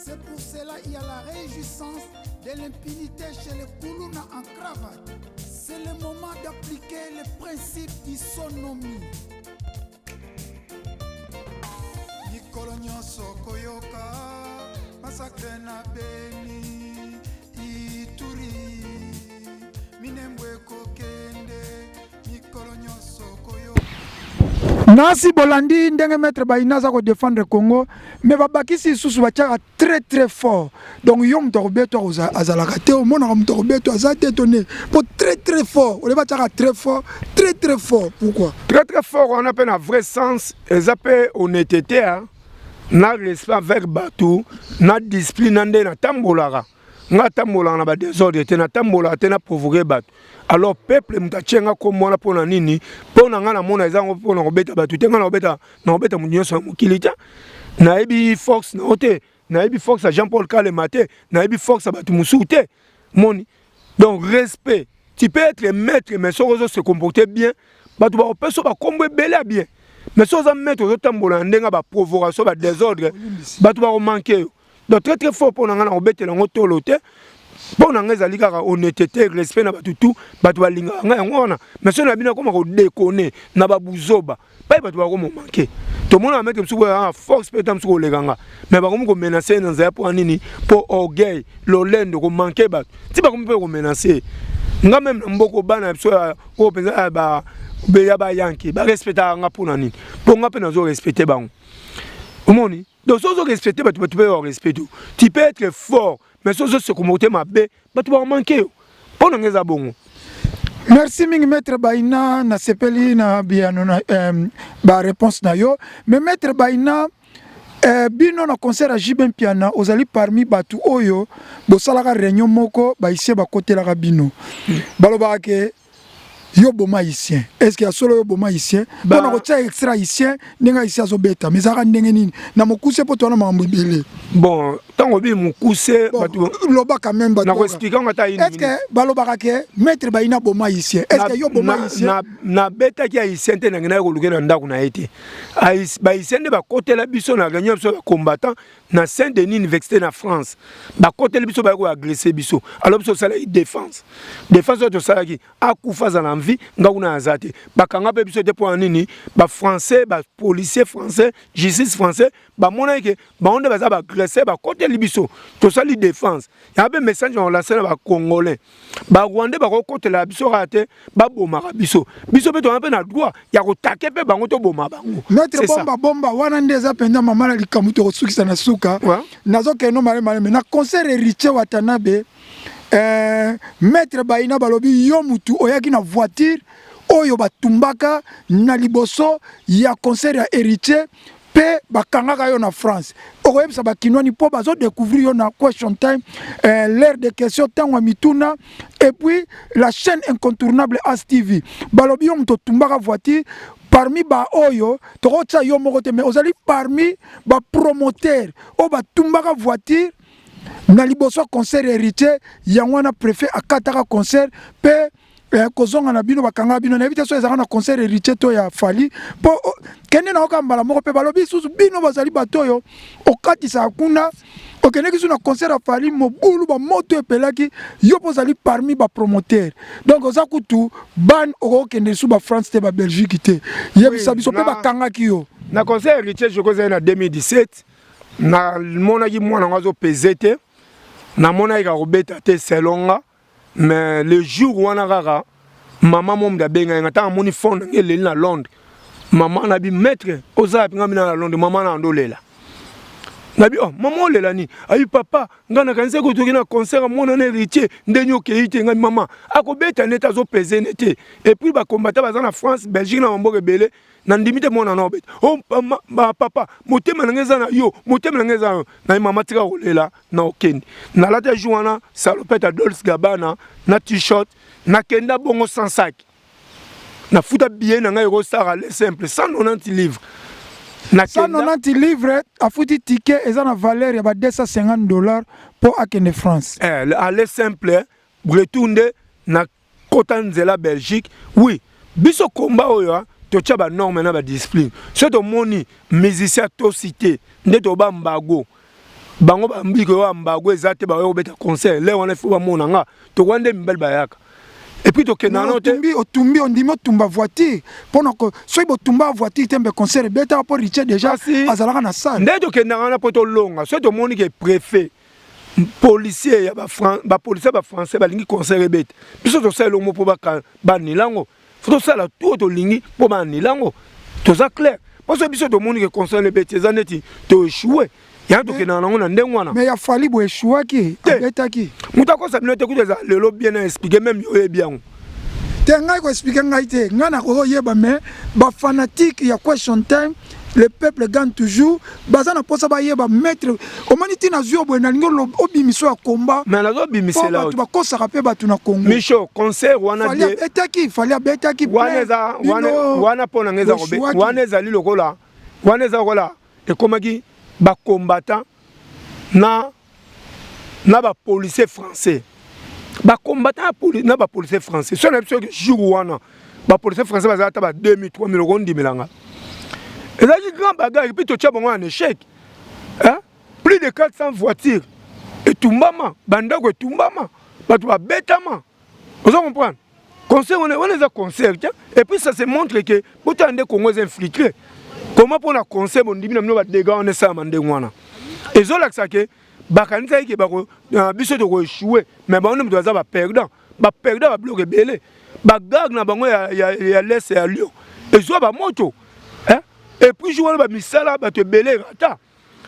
C'est pour cela qu'il y a la réjouissance de l'impunité chez les Koulouna en cravate. C'est le moment d'appliquer le principe d'isonomie. Mikolo nyonso koyoka massacre na Beni, Ituri, Minembwe ekokende mikolo nyonso koyoka. Nasi bolandi ndenge maître Bayina aza ko défendre Congo mais babakisi lisusu batiaka très très fort donc yo moto akobetwa azalaka te omonaka moto akobetwa aza te to nde mpo très très fort ole batiaka très fort très très fort pourquoi très très fort wana mpe na vrai sens eza mpe honnêteté na respect envers bato na discipline na nde natambolaka nga atambolaka na badesordre te natambolaka te na provoke bato alors peuple moto atie nga kombo wana mpo na nini mpo na nga namona eza yango mpo na kobeta bato te nga nakobeta nakobeta moto nyonso ya mokili te nayebi force na yo te nayebi force ya jean paul kalema te nayebi force ya bato mosusu te moni donc respect tu peux être maître mais soki ozo se comporter bien bato bakopesa bakombo ebele ya bien mais soki oza maître ozotambola na ndenge ya baprovocation badesordre bato bakomanke yo donc très très fort mpo na ngai nakobetela yango tolo te mpo na ngai ezali kaka honnêteté respect na bato tout bato balingaka ngai yango wana mais soki na bino akoma kodekone na babuzoba pai bato bakoma manke tomona bameke mosusu boya force mpe ta mosusu koleka nga mais bakomi komenase ye na nzela mpo ya nini mpo orgueil lolendo komanke bato ti bakomi mpe komenase nga meme na mboko bana ya biso oyo mpenza ya bayanke barespectaka nga mpo na nini mpo nga mpe nazo respecte bango omoni donc soki ozo respecte bato bato mpe barespecte yo tu peux être fort mais soki ozo se comporte mabe bato bakomanke yo mpo na ngai eza bongo Merci mingi maître Baina nasepeli na biyano na euh, ba réponse na yo mais maître Baina euh, bino na concert ya JB Mpiana ozali parmi bato oyo bosalaka réunion moko baisie bakotelaka bino balobaka ke yo boma haïtien est ce que ya solo yo boma haïtien mpo na kotia extra haïtien ndenge haïtien azobeta mais ezalaka ndenge nini na mokuse mpo towana makambo ebele bon ntango obi mokuse loba quand même nakoexplike yango ata est ce que balobaka ke maître bayina boma haïtien est ce que yo boma haïtien nabetaki haïtien te nakendaki koluke na ndako na ye te bahaïtien nde bakotela biso na réunion biso ya combattant na saint denis université na france bakoteli biso bayaki koagresse biso alors biso tosalaki défense défense oyo tosalaki akufa aza na vie nga kuna aza te bakanga mpe biso te mpo na nini bafrançais bapolicier français justice français bamonaki ke bango nde baza baagresseur bakoteli biso tosali défense yango mpe message na olase na bacongolais barwandais bakokotela biso kaka te babomaka biso biso mpe toza mpe na droit ya kotake mpe bango toboma bango maître bomba bomba wana nde eza mpenza mama na likambo tokosukisa na suka nazokende no maleme maleme na concert héritier watanabe eh, maître bayina balobi yo mutu oyaki na voiture oyo batumbaka na liboso ya concert ya héritier mpe bakangaka yo na France okoyebisa bakinwani mpo bazo découvrir yo na question time eh, l'heure de question ntango ya mituna et puis la chaîne incontournable As TV balobi yo moto otumbaka voiture parmi baoyo tokotia yo moko te mais ozali parmi bapromoteur oyo batumbaka voiture na liboso ya concert héritier yango wana préfet akataka concert mpe eh, kozonga na bino bakanga bino nayebi te so ezalaka na concert héritier to ya fali mpo oh, kende na oka mbala moko mpe balobi lisusu bino bazali bato oyo okatisaka kuna okendeki lisusu na concert ya fali mobulu bamoto epelaki yo mpo ozali parmi bapromoteur donc oza kutu ban okokende lisusu bafrance te babelgique te yebisa biso mpe bakangaki yo na concert héritier joko ezali na 2017 namonaki mwana yango azopeze te namonaki kakobeta te selon nga Mais le jour wana kaka mama momde abengaki nga ntango amoni fond na ngai eleli na Londres mama na bi maître oza wapi ngai mina na Londres mama na ando olela na bi oh mama olela nini ayi papa ngai nakanisi kotoki na concert ya mwana na héritier ndenge okei te ngai mama akobeta nete azopese nete et puis bakombata baza na France Belgique na bamboka ebele nandimi te mwana na obeta oh, ma, papa motema na ngai eza na yo motema na ngai eza na yo naye mama tika kolela na okende nalata jour wana salopete ya Dolce Gabbana na t-shirt nakenda bongo sans sac nafuta billet na ngai ekosala le simple 190 livres 190 livres afuti ticket eza na valeur ya ba 250 dollars mpo akende France eh, aller simple. Retour nde na kota nzela Belgique. Oui, biso combat oyo totia ba norme na ba discipline. Soki tomoni musicien atosi te nde toba mbago. Bango ba mbiko yo mbago eza te bayo kobeta concert. Leo wana il faut bamona nga. Tokoya nde mibali bayaka. Et puis tokenda no te. Otumbi otumbi ondimi otumba voiture pona ko soki botumba voiture te mbe concert ebetaka po Richie déjà azalaka na salle. Nde tokendaka wana po tolonga. Soki tomoni ke préfet policier ya ba ba policier ba français balingi concert ebeta biso tosala elongo mpo banila yango fo tosala tout oyo tolingi mpo banila yango toza clair mpo so biso tomoni ke concert ebeti eza neti toechoue yango tokendaka nango na ndenge wana mais ya fali bo echouaki abetaki moto akosa bino te kutu eza lelo bien na expliquer meme yo oyebi yango te ngai koexplike ngai te ngai nakoyeba mais bafanatike ya question time le peuple gagne toujours baza na posa bayeba maître omoni ntina azwi yo boye nalingi obimisa ya combat mais nazobimisela bato bakosaka mpe bato na congo micho concert wana fali abetaki fali abetaki wana eza wana mpo na ngai eza wana ezali lokola wana eza lokola ekomaki bacombattant na na ba policiers français ba combattants na ba policiers français soki na biso jour wana ba policiers français bazala ata ba 2000 3000 okondimela nga ezalaki grand bagarre puis totia bango en échec hein? Plus de 400 voitures etumbama bandako etumbama bato babetama ozo comprendre concert wana wana eza concert tiens et puis ça se montre que botala nde Congo eza infiltré comment mpona concert bondimi na bino ba dégâts wana esalama ndenge wana ezolakisa ke bakanisaki ke bako biso toko échouer mais bango nde moto baza ba perdant ba perdant ba biloko ebele ba gare na bango ya, ya, ya lese ya Lyon ezwa ba moto hein? Et puis jour wana ba misala bato ebele erata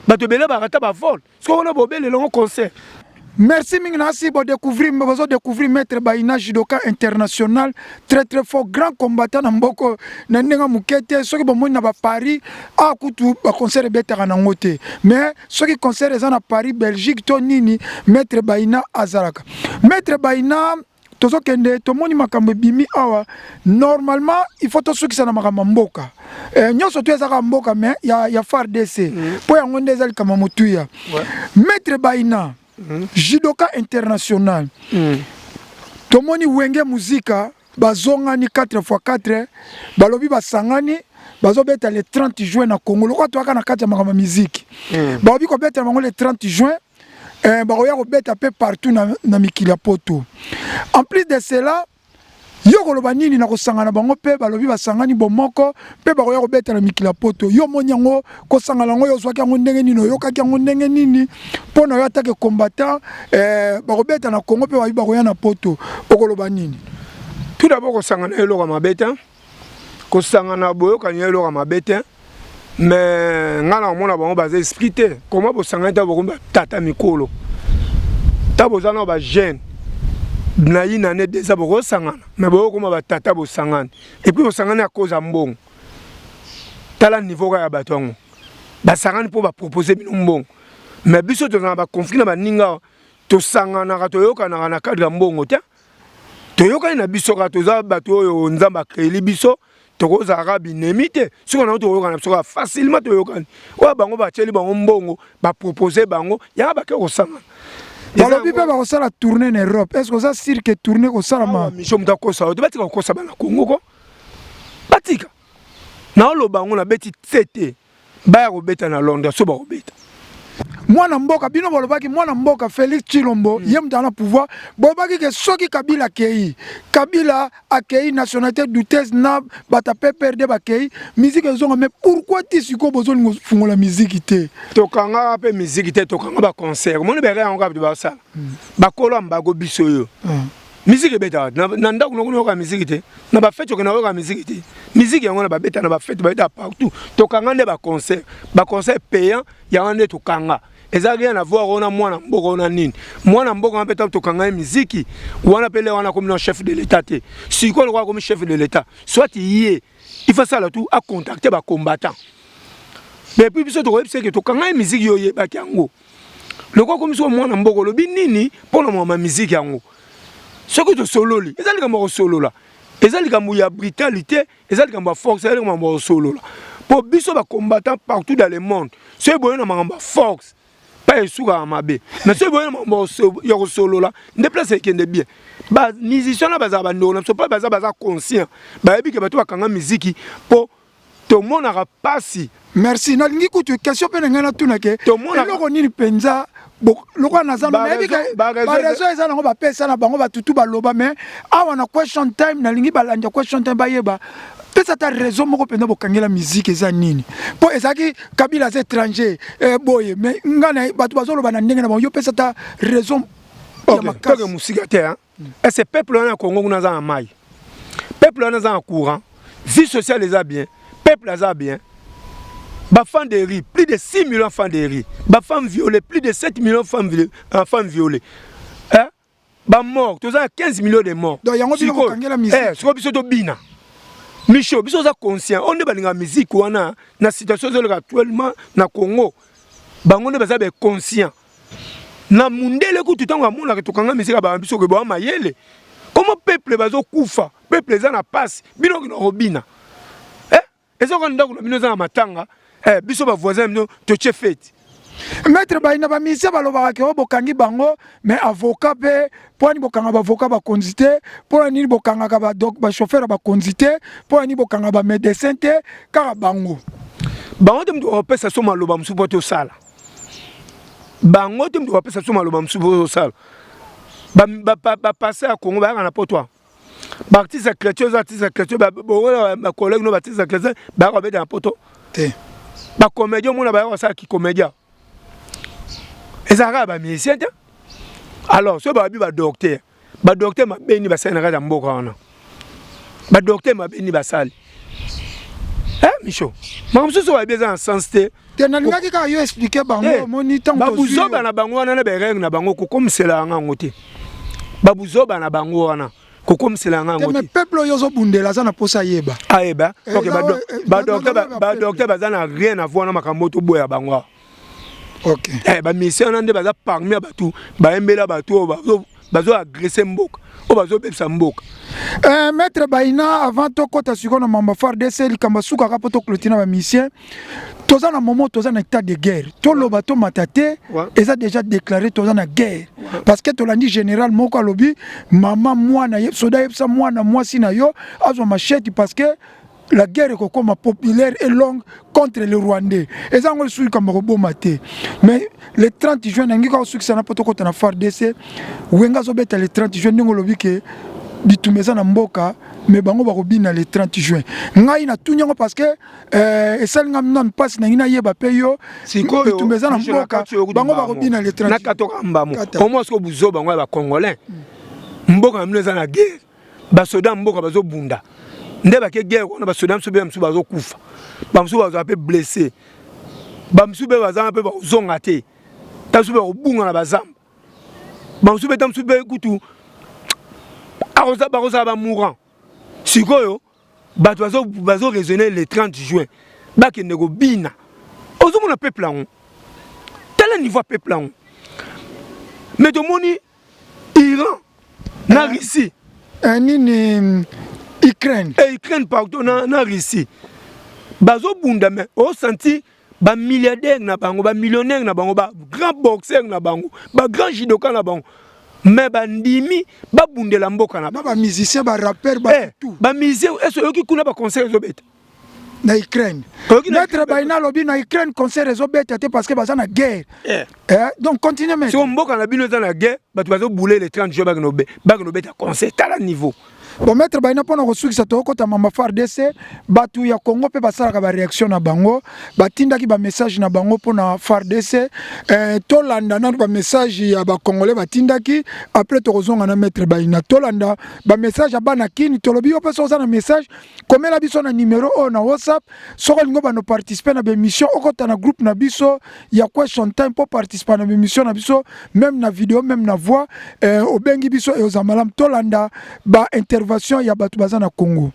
bato ebele barata ba vol soki wana bobelela yango concert. Merci mingi nasi bo découvrir bozo découvrir maître Baina judoka international très très fort grand combattant na mboko na ndenge moke te soki bomoni na ba Paris a kutu ba concert ebetaka nango te mais soki concert eza na Paris Belgique to nini maître Baina azalaka maître Baina tozokende tomoni makambo ebimi awa normalement il faut tosukisa na makambo ya mboka eh, nyonso to ezaka mboka mais ya, ya FARDC mpo mm. yango nde eza likambo motuya ouais. Maître Baina mm. judoka international mm. tomoni Wenge Muzika bazongani 4x4 balobi basangani bazobeta le 30 juin na Congo lokola toyaka na kati ya makambo ya miziki mm. balobi kobeta bango le 30 juin eh, bakoya kobeta mpe partout na, na mikili ya poto en plus de cela yo koloba nini na kosangana bango mpe balobi basangani bomoko mpe bakoya kobeta na mikili ya poto yo omoni yango kosangana yango yo ozwaki yango ndenge nini oyokaki yango ndenge nini mpo na yo atake combattant eh, bakobeta na congo mpe babi bakoya na poto okoloba nini tout d'abord kosangana eloko ya mabe te kosangana boyokani ya eloko ya mabe te mais ngai nakomona bango baza esprit te koma bosangani ta bokomi batata mikolo ta boza nao bajeune na une année deza bokosangana mais boyokoma batata bosangani epuis bosangani ya cause ya mbongo tala niveau kaka ya bato yango basangani mpo bapropose bino mbongo mais biso tozala baconflit na baninga tosanganaka toyokanaka na cadre ya mbongo te toyokani na biso kaka toza bato oyo nzambe akreeli biso tokozala kaka binemi te soki nango tokoyokana biso kaka facilement toyokani oyo bango batieli bango mbongo bapropose bango yanga bake kosangana balobi mpe bakosala tournée na Europe est ce que oza sûr que tournée kosalama mission moto akosa yo te batika kokosa bana Congo ko batika naoloba yango nabeti tse te baya kobeta na Londres so bakobeta mwana mboka bino bolobaki mwana mboka Felix Tshilombo mm. ye moto ana pouvoir bolobaki ke soki Kabila akei Kabila akei nationalité douteuse na bato ya PPRD bakei musique ezonga mais pourquoi ti sikoyo bozolinga kofungola musique te tokangaka mpe musique te tokanga baconcert omoni bere yango kaka bato basala mm. bakolo ya mbago biso oyo mm. Musique ebetaka na ndako noko nayoka musique te na ba fete okenda koyoka musique te musique yango na babeta na ba fete babeta partout tokanga nde ba concert ba concert payant yango nde tokanga eza rien à voir wana mwana mboka wana nini mwana mboka wana mpe ntango tokanga ye miziki wana mpe le wana akomi na chef de l'état te sikoyo lokola akomi chef de l'état soit ye il faut asala tout acontacte bacombattant mais puis biso tokoyebisa eke tokanga ye miziki yo oyebaki yango Lokola okomi sikoyo mwana mboka olobi nini mpo na mwa miziki yango? Soki tosololi, eza likambo ya kosolola, eza likambo ya brutalité, eza likambo ya force, eza likambo ya kosolola. Mpo biso ba combattants partout dans le monde, soki boye na makambo ya force, Pa esukaka mabe. Mais soki boye makambo ya kosolola nde place ekende bien. Ba musiciens na bazala bandeko na biso mpe baza baza conscient. Bayebi ke bato bakanga miziki mpo tomonaka pasi. Merci. Nalingi kutu question mpe na ngai natuna ke eloko nini mpenza lokola naza nayebi ke bareseau eza nango bapesa na bango batutu baloba mais awa na question time nalingi balandi ya question time bayeba pesa ata raison moko mpenza bokangela miziki eza nini mpo ezalaki kabila aza étranger eh, boye mais nga na bato bazoloba na ndenge na bango yo pesa ata raison ya makasi mosika te est-ce peuple wana ya Congo kuna aza na mai peuple wana aza na courant vie sociale eza bien peuple aza bien ba femmes de riz plus de 6 millions femmes de riz ba femmes violées plus de 7 millions femmes violées, euh, femmes violées. Hein? Ba morts toza na 15 millions de morts donc yango bino bokangela musique eh, sikoyo biso tobina micho biso oza conscient oyo nde balingaka musique wana na situation ezoleka actuellement na congo bango nde baza baconscient na mundele kutu ntango amonaka tokanga misika baba biso ke boa mayele komo peuple bazokufa peuple eza na pasi bino okenda kobina eh? eza kaka ndako na bino eza na matanga eh, biso bavoisin na bino totie fete maître bayina bamisie balobaka ke oyo bokangi bango mais avocat mpe mpo nini bokanga baavocat bakonzi te mpo na nini bokangaka bachauffeur ya bakonzi te mpo na nini bokanga bamédecin te kaka bango bango te moto bakopesa so maloba mosusu mpo tosala bango te moto bapesa biso maloba mosusu bozosala bapasse ya congo bayaka na poto baartiste ya chrétien oza artiste ya chrétien bokola bacollègue no baartiste ya chrétien bayaka kobeta na poto te bacomédien omona bayaka kosala kicomédien ezalaka ya bamusicien te alors soki bababi badocteur Ba docteur mabe nini basali na kati ya mboka wana? Ba docteur mabe nini basali? Eh Micho, makambo mosusu oyo eza na sens te. Te nalingaki kaka yo expliquer bango eh, omoni ntango babuzoba na bango wana na ba na bango kokomisela yanga yango te. Babuzoba na bango wana kokomisela yanga yango te. Mais peuple oyo ozobundela aza na posa ayeba. Ayeba. Eh, ok ba eh, ba docteur ba docteur baza na rien à voir na makambo toboya bango awa. Ok. Eh, ba musiciens wana nde baza parmi ya bato bayembela bato oyo bazo bazo agresse mboka oyo bazobebisa mboka. Eh, maître Bayina avant tokɔta sikoyo na mamba FARDC likambo asukaka mpo toclotine ba musiciens toza na moment toza na état de guerre toloba tomata te eza déjà déclaré toza na guerre parce que tolandi général moko alobi mama mwana soda yebisa mwana mwasi na yo azwa machette parce que la guerre ekokoma populaire et longue contre le rwandais eza yango lisusu likambo koboma te mais le 30 juin nangi kaka osukisa na mpo tokɔta na fardc wenga azobeta le 30 juin ndenge olobi ke bitumba eza na mboka mais bango bakobina le 30 juin ngai natuni yango parce que euh, esali ngai nanu mpasi nangi nayeba mpe yo bitumba eza na mboka bango bakobina le 30 nakatoka mbamo omwa sikoyo buzoba yango ya bacongolais mboka na bino eza na guerre basoda ya mboka bazobunda nde bake guerre wana basoda mosusu mpe mosusu bazokufa bamosusu bazala mpe blesse bamosusu mpe bazala mpe bakozonga te ta mosusu mpe bakobunga na bazamba bamosusu mpe ta mosusu mpe kutu bakozala bamourant sikoyo bato bazo raisonner le 30 juin bakende kobina ozomona peuple yango tala niveau ya peuple yango mais tomoni Iran na eh, Russie eh, nini mm, Ukraine eh, Ukraine pardon na, na Russie bazobunda mais osanti ba milliardaire na bango ba millionnaire na bango ba grand boxeur na bango ba grand judoka na bango mais bandimi babundela mboka na bango ba musicien ba rappeur ba eh, tout ba musicien eso yoki kuna ba concert ezobeta na Ukraine maître Bayina alobi na Ukraine concert ezobeta te parce que baza na guerre eh. Eh, donc continue maître siko mboka na bino eza na guerre bato bazobule le 30 juin bakende obeta concert tala niveau bon maître Bayina mpona kosukisa tokokota mamba FARDC bato ya Congo mpe basalaka ba réaction na bango batindaki ba message na bango mpona FARDC eh, tolanda nanu ba message ya ba congolais batindaki après tokozonga na maître Bayina tolanda ba message ya bana kini tolobi yo mpe soki oza na message komela biso na numero oyo na whatsapp soki olingi obanda participer na baémission okota na groupe na biso ya question time mpo participer na baémission na biso meme na video meme na voix eh, obengi biso eoza malamu tolanda ba intervention ya bato baza na congo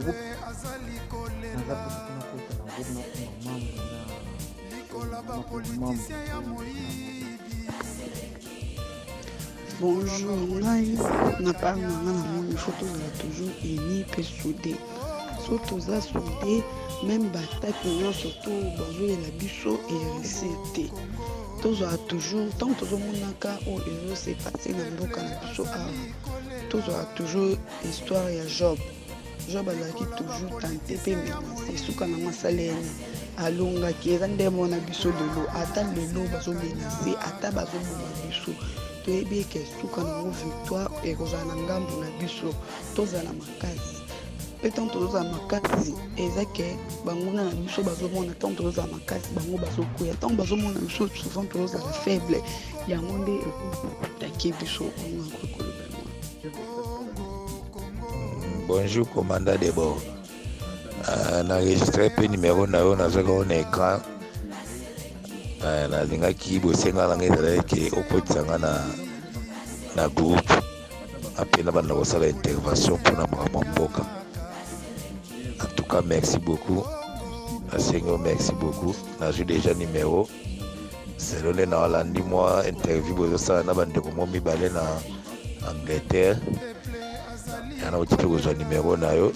Naza mposa mpe nakota na groupe nakoma membre na nakoma membre. Bonjour, ngai na part na nga namoni faut tozala toujours unis mpe soude. So toza soude meme ba attaque nyonso to bazoyela biso e réussir te. Tozala toujours ntango tozomonaka oyo ezo se passer na mboka na biso awa, tozala toujours histoire ya Job. Job azalaki toujours tente mpe menace, suka nango asali ye nini? Alongaki. Eza nde mona biso lelo, ata lelo bazomenase, ata bazoboma biso, toyebi eke suka nango victoire ekozala na ngambo na biso. Tozala makasi mpe ntango tozozala makasi eza ke banguna na biso bazomona, ntango tozozala makasi bango bazokweya, ntango bazomona biso souvent tozozala faible, yango nde ekoatake biso. Onga koloba Bonjour commandant de bord. Euh, na enregistré mpe numéro na yo nazwaki yango na écran. Euh, nalingaki bosenga na ngai ezalaki ke okotisa ngai na, na groupe ape na banda kosala intervention mpona makambo ya mboka. En tout cas merci beaucoup, nasengi yo merci beaucoup, nazwi déjà numéro selo nde nalandi mwa interview bozosala na bandeko mwa mibale na Angleterre ya nauti mpe kozwa numero na yo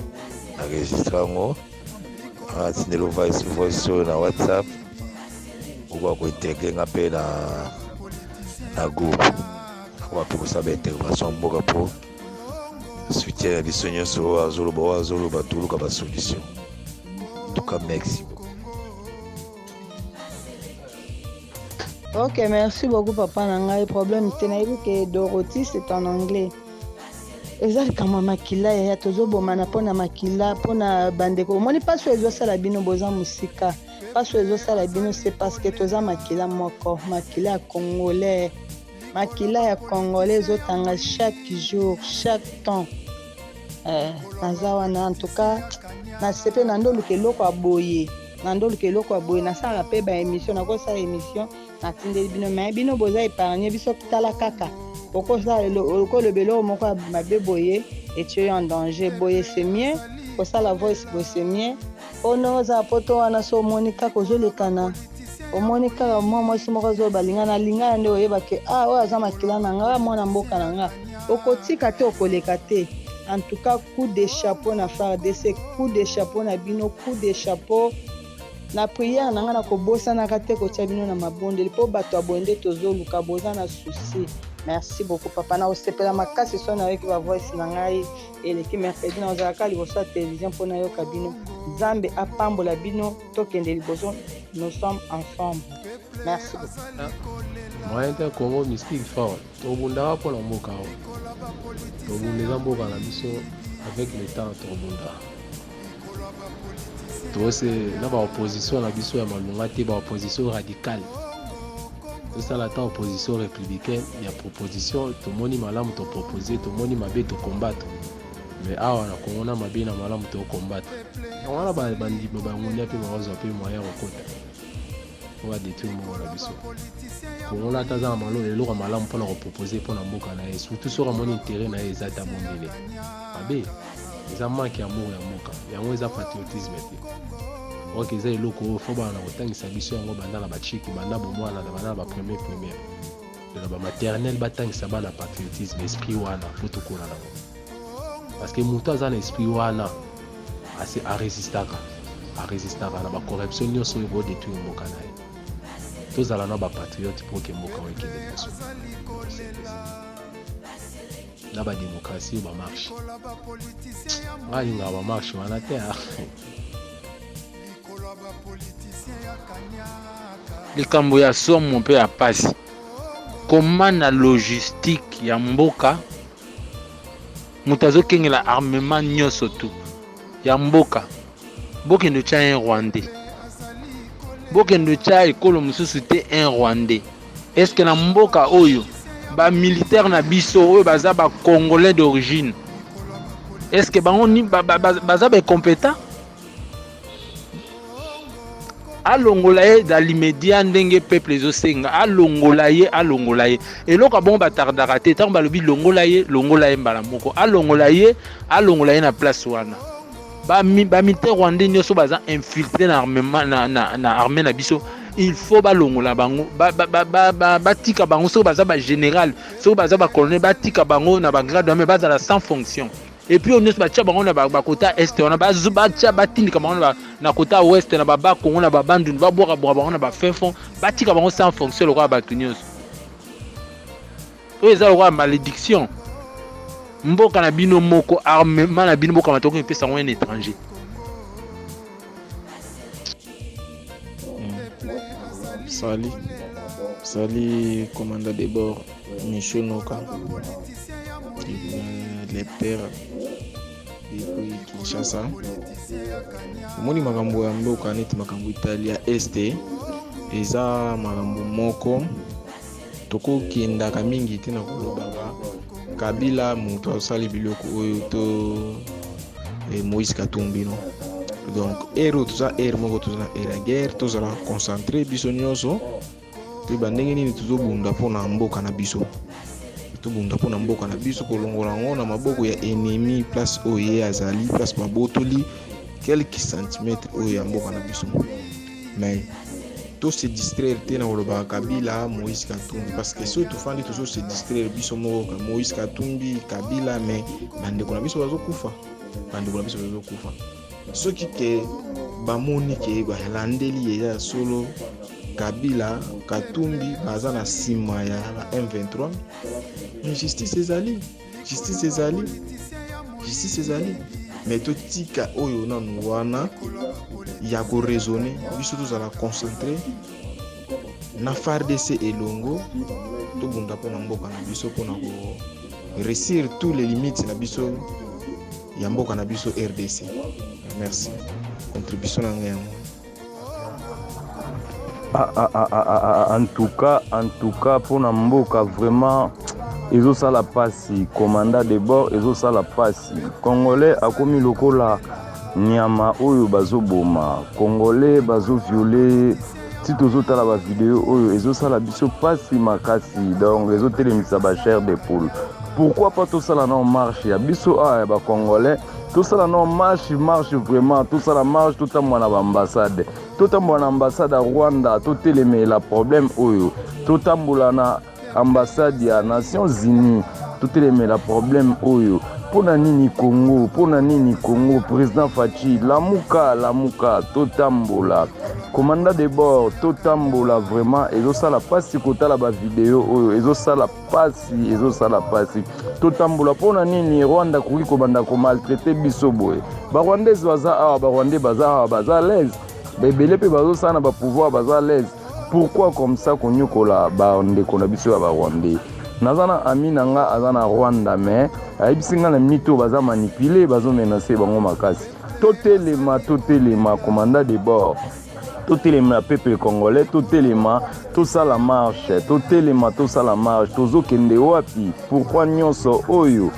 na registre yango atindeli voice voice oyo na whatsapp okoka kointegre nga mpe na na groupe nakoka mpe kosala baintervention mboka mpo soutien ya biso nyonso oyo azoloba oyo azoloba toluka basolution en tout cas merci beaucoup. Ok, merci beaucoup papa na ngai. Problème te, nayebi ke Dorothy c'est en anglais. Eza likambo ya makila yaya, tozobomana mpo na makila, mpo na bandeko. Omoni mpasi oyo ezosala bino, boza mosika. Mpasi oyo ezosala bino c'est parce que toza makila moko, makila ya congolais. Makila ya congolais ezotanga chaque jour, chaque temps. Eh, naza wana en tout cas nasepe na ndoluka eloko ya boye na ndoluka eloko ya boye nasalaka mpe ba émission nakosala émission natindeli bino mais bino boza épargne biso tala kaka okosala okoloba eloko moko ya mabe boye etie yo en danger boye c'est mieux kosala voice boye c'est mieux Ono oza poto wana so omoni kaka ozolekana omoni kaka mwa mwasi moko azoloba linga na linga nde oyeba ke ah oyo aza makila na nga mwana mboka na nga okotika te okoleka te en tout cas coup de chapeau na FARDC coup de chapeau na bino coup de chapeau na prière na nga nakobosanaka te kotia bino na mabondeli mpo bato ya boye nde tozoluka boza na souci merci beaucoup papa nakosepela makasi so nayoki ba voice na ngai eleki mercredi nazala kaka liboso ya television mpo nayoka bino nzambe apambola bino tokende liboso nous sommes ensemble merci beaucoup moyen te congo mystique fort tobundaka mpo na mboka oyo tobunda eza mboka na biso avec le temps tobunda tose na baopposition na biso ya malonga te baopposition radicale tosala ata opposition républicaine ya proposition tomoni malamu topropose tomoni mabe tocombattre mais awa na kongo na mabe na malamu tocombattre yango wana bandima bangunia mpe bakozwa mpe moyen ya kokota mpo badetruire mboka na biso kongola ata aza na malo eloko ya malamu mpona kopropose mpo na mboka na ye surtout soki amoni interet na ye eza te abondele mabe eza manque ya amour ya mboka yango eza patriotisme te ok eza eloko oyo fo bana kotangisa biso yango banda na bachiki banda bomwana na banda na bapremier première na bamaternel batangisa bana patriotisme esprit wana mpo tokola nango parce que moto aza na esprit wana ase aresistaka aresistaka na bacorruption nyonso oyo kodetruire mboka na ye tozala na bapatriote mpo ke mboka oyo ekende liboso na ba démocratie ba marche nga alingaka ba marche wana te ah. Likambo ya somo mpe ya pasi, koma na logistique ya mboka moto azokengela armement nyonso tu ya mboka bokende otya un rwandais bokende otya ekolo mosusu te un rwandais eske na mboka oyo ba militaire na biso oyo baza ba congolais d'origine eske bango baza ba incompétent alongola ye dans l'immédiat ndenge peuple ezosenga alongola ye alongola ye eloko ya bongo batardaka te ntango balobi longola ye longola ye mbala moko alongola ye alongola ye na place wana bamilitaire rwandais nyonso baza infiltre na armement na, na, na armée na biso Il faut balongola bango, batika ba, ba, ba, ba bango soki baza ba général, soki baza ba colonel, batika bango na ba grade wana, bazala sans fonction. Et puis oyo nyonso batia bango na bakota est wana, batia batindika bango na kota ouest, na baba Kongo, na babandundu, babwakabwaka bango na bafin fond, batika bango sans fonction lokola bato nyonso. Oyo eza lokola malédiction. Mboka na bino moko, armement na bino bokamata okoki epesa yango un étranger. Salut, salut commandant de bord Michou Noka, lecteur depuis Kinshasa. Omoni makambo ya mboka neti makambo etali ya este eza makambo moko tokokendaka mingi te na kolobaka Kabila moto asali biloko oyo to eh, Moïse Katumbi no. Donc ere oyo toza ere moko, toza na ere ya guerre, tozala concentre biso nyonso, toyeba ndenge nini tozobunda mpona mboka na biso, tobunda mpona mboka na biso, kolongola yango na maboko ya ennemi, place oyo ye azali, place babotoli quelques centimètres oyo ya mboka na biso. Mais to se distraire te na kolobaka Kabila, Moïse Katumbi, parce que soki tofandi tozo se distraire biso moko, Moïse Katumbi, Kabila, mais bandeko na biso bazokufa, bandeko na biso bazokufa. Soki ke bamoni ke balandeli eza ya solo, Kabila, Katumbi baza na nsima ya ba M23, mais justice ezali, justice ezali, justice ezali. Mais totika oyo nanu wana ya koraisonne, biso tozala concentre na FARDC elongo, tobunda mpona mboka na biso, mpona ko réussir tous les limites na biso ya mboka na biso RDC. Merci, contribution na ngai yango. Ah, ah, ah, ah, ah, ah, en tout cas, en tout cas, mpona mboka vraiment ezosala pasi. Commandant de bord, ezosala pasi. Congolais akomi lokola nyama oyo bazoboma congolais, bazoviole. Ti tozotala bavideo oyo, ezosala biso pasi makasi, donc ezotelemisa bachair de poule. Pourquoi pas tosala nao marche ya biso awa ya bacongolais? Tosala nao marche, marche vraiment, tosala marche, totambola na baambassade, totambola na ambassade ya Rwanda, totelemela problème oyo, totambola na ambassade ya Nations Unies, totelemela problème oyo. Mpo na nini Congo? Mpo na nini Congo? Président Fatshi, lamuka, lamuka, totambola. Commandant de bord, totambola vraiment. Ezosala mpasi kotala bavideo oyo, ezosala pasi, ezosala pasi. Totambola. Mpo na nini Rwanda akoki kobanda komaltraite biso boye? Barwandais baza awa, barwandais baza awa, baza l'aise, baebele mpe bazosala na bapouvoir, baza l'aise. Pourquoi comme ça konyokola bandeko na biso ya barwandais? Naza na ami na nga aza na Rwanda, mais ayebisi nga na minute oyo baza manipule, bazomenace bango makasi. Totelema, totelema, commandant de bord, totelema. Peuple congolais, totelema, tosala marche, totelema, tosala marche. Tozokende wapi? Pourquoi nyonso oyo?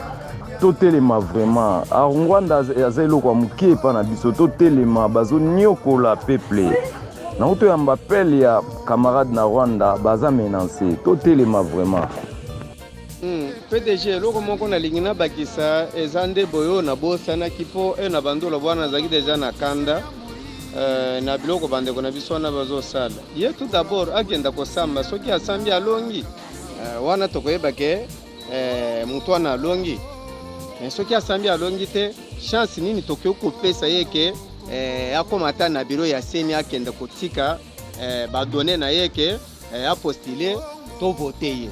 Totelema vraiment. Rwanda aza eloko ya moke epa na biso. Totelema, bazoniokola peuple. Nango toyamba appel ya camarade na Rwanda, baza menace. Totelema vraiment. PDG, eloko moko nalingi nabakisa eza nde boye oyo nabosanaki, mpo e na bandolo wana nazalaki deja na kanda na biloko bandeko na biso wana bazosala. Ye tout d'abord akenda kosamba. Soki asambi alongi, wana tokoyeba ke moto wana alongi. Mais soki asambi alongi te, chance nini tokoki kopesa ye ke akóma ata na biro ya CENI, akende kotika badonnées na ye ke apostule, tovote ye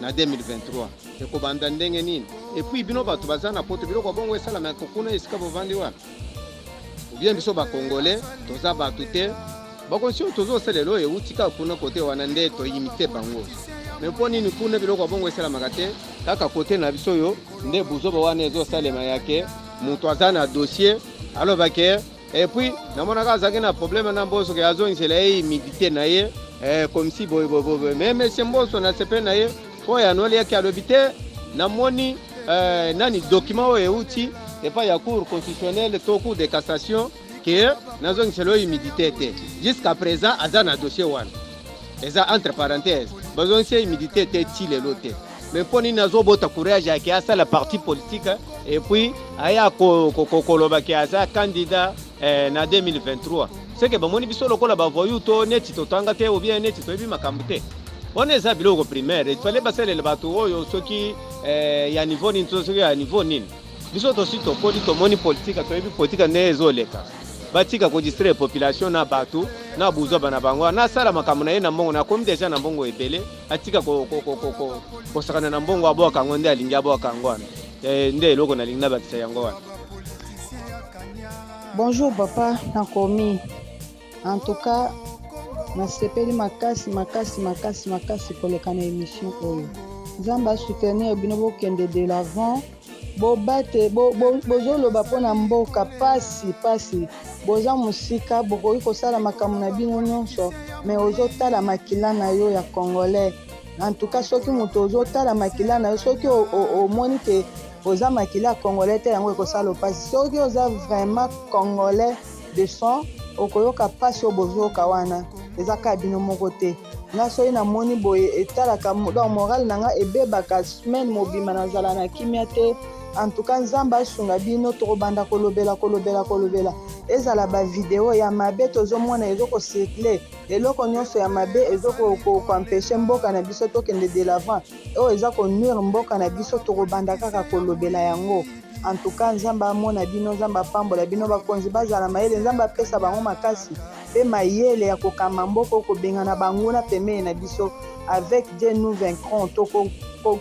na 2023? Ekobanda ndenge nini? Et puis bino bato baza na poto, biloko bongo esalamaka kuna esika bovandi wana? Ou bien biso bacongolais toza bato te? Bakonsi oyo tozosalela oyo euti kaka kuna kote wana nde toimite bango. Mais mpo nini kuna biloko ya bongo esalamaka te, kaka kote na biso oyo nde buzoba wana ezosalema yake moto aza na dossier aloba ke? Et puis namonaka azalaki na problème na Mboso ke azongisela ye humidité na ye, comme si boye boye boye. Mais monsieur Mboso, na sepe na ye mpo yanoliaki, alobi te namoni nani document oyo euti epai ya cour constitutionnelle to cour de cassation ke nazongisela oyo humidité te. Jusqu'à présent aza na dossier wana eza entre parenthèse, bazongisi ye humidité te ti lelo te. Mais mpo nini azobota courage yake asala parti politique et puis aya koloba ke aza candidat na 2023? Seke bamoni biso lokola ba voyou to neti totanga te ou bien neti toyebi makambo te. Wana eza biloko primaire, il fallait basalela bato oyo soki eh, ya niveau nini to soki ya niveau nini. Biso tosi tokoli tomoni politika, toyebi politika nde ezoleka. Batika ko distraire population na bato na buzoba na bango. Nasala makambo na ye na mbongo, nakomi deja na mbongo ebele, atika kosakana na mbongo, abwaka yango nde alingi abwaka yango wana. Eh, nde eloko nalingi nabakisa yango wana. Bonjour papa, nakomi. En tout cas, nasepeli makasi makasi makasi makasi koleka na émission oyo. Nzambe a soutenir bino bokende de l'avant. Bobate bo, bo, bozoloba mpo na mboka pasi pasi boza mosika bokoki kosala makambo na bino nyonso me ozotala makila na yo ya congolais en tout cas soki moto ozotala makila na yo soki omoni ke oza makila ya congolais te yango ekosala mpasi soki oza vraiment congolais de sang okoyoka mpasi oyo bozoyoka wana eza kaka bino moko te nga soki namoni boye etalaka donc morale na nga ebebaka semaine mobimba nazala na kimia te en tout cas nzambe asunga bino tokobanda kolobela kolobela kolobela ezala bavideo ya mabe tozomona ezokocircule eloko nyonso ya mabe ezokoempeshe mboka na biso tokende de l'avant oyo eza ko nuire mboka na biso tokobanda kaka kolobela yango en tout cas nzambe amona bino nzambe apambola bino bakonzi bazala mayele nzambe apesa bango makasi mpe mayele ya kokamba mboka kobengana banguna pembeni na biso avec Dieu nous vaincrons tokolonga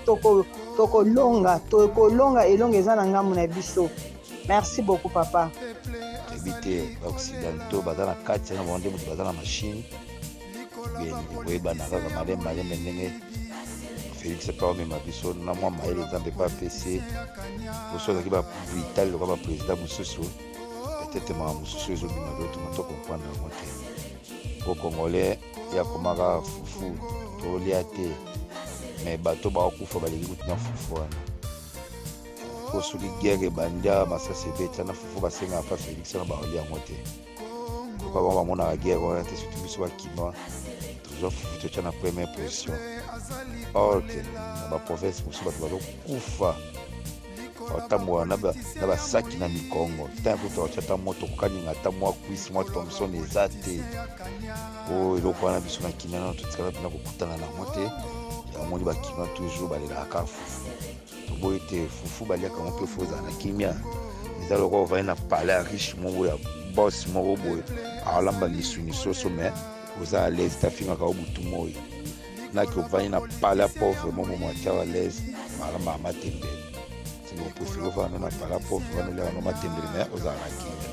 toko, toko tokolonga elonga eza na ngambo na biso merci beaucoup papa toyebi te baoccidentaux baza na kati na bango nde moto baza na machine bien ekoyebana kaka malembe malembe ndenge félix mpe aomema biso na mwa mayele nzambe mpe apesi ye poso azalaki babrutal lokola baprésident mosusu peut-être makambo mosusu ezobima lelo toma to comprendre yango te po congolais ye akomaka fufu tolia te mais bato bakokufa baleki kutu na fufu wana po soki guerre ebandi awa masasi ebeti na fufu basengaka pa félix wana bakolia yango te lokola bango bamonaka guerre wana te surtout biso bakinois tozwa fufu totya na première position or ke na baprovince mosusu bato bazokufa batambola na basaki na mikongo ntango kutu batya ata moto kokalinga ata mwa kwisi mwa thomson eza te o eloko wana biso na kina nano totikala mpena kokutana na yango te yamoni bakinois toujours balelaka kaka fufu Toboyi te fufu baliaka yango mpe fo ozala na kimia. Eza lokola ovandi na palais ya riche moko ya boss moko boye alamba misuni soso mais oza à l'aise te afingaka yo butu moi. Naki ovandi na palais ya pauvre moko boye atia yo à l'aise alambaka matembele. Seke oprefere ovanda na palais ya pauvre wana oliaka no matembele mais ozala na kimia.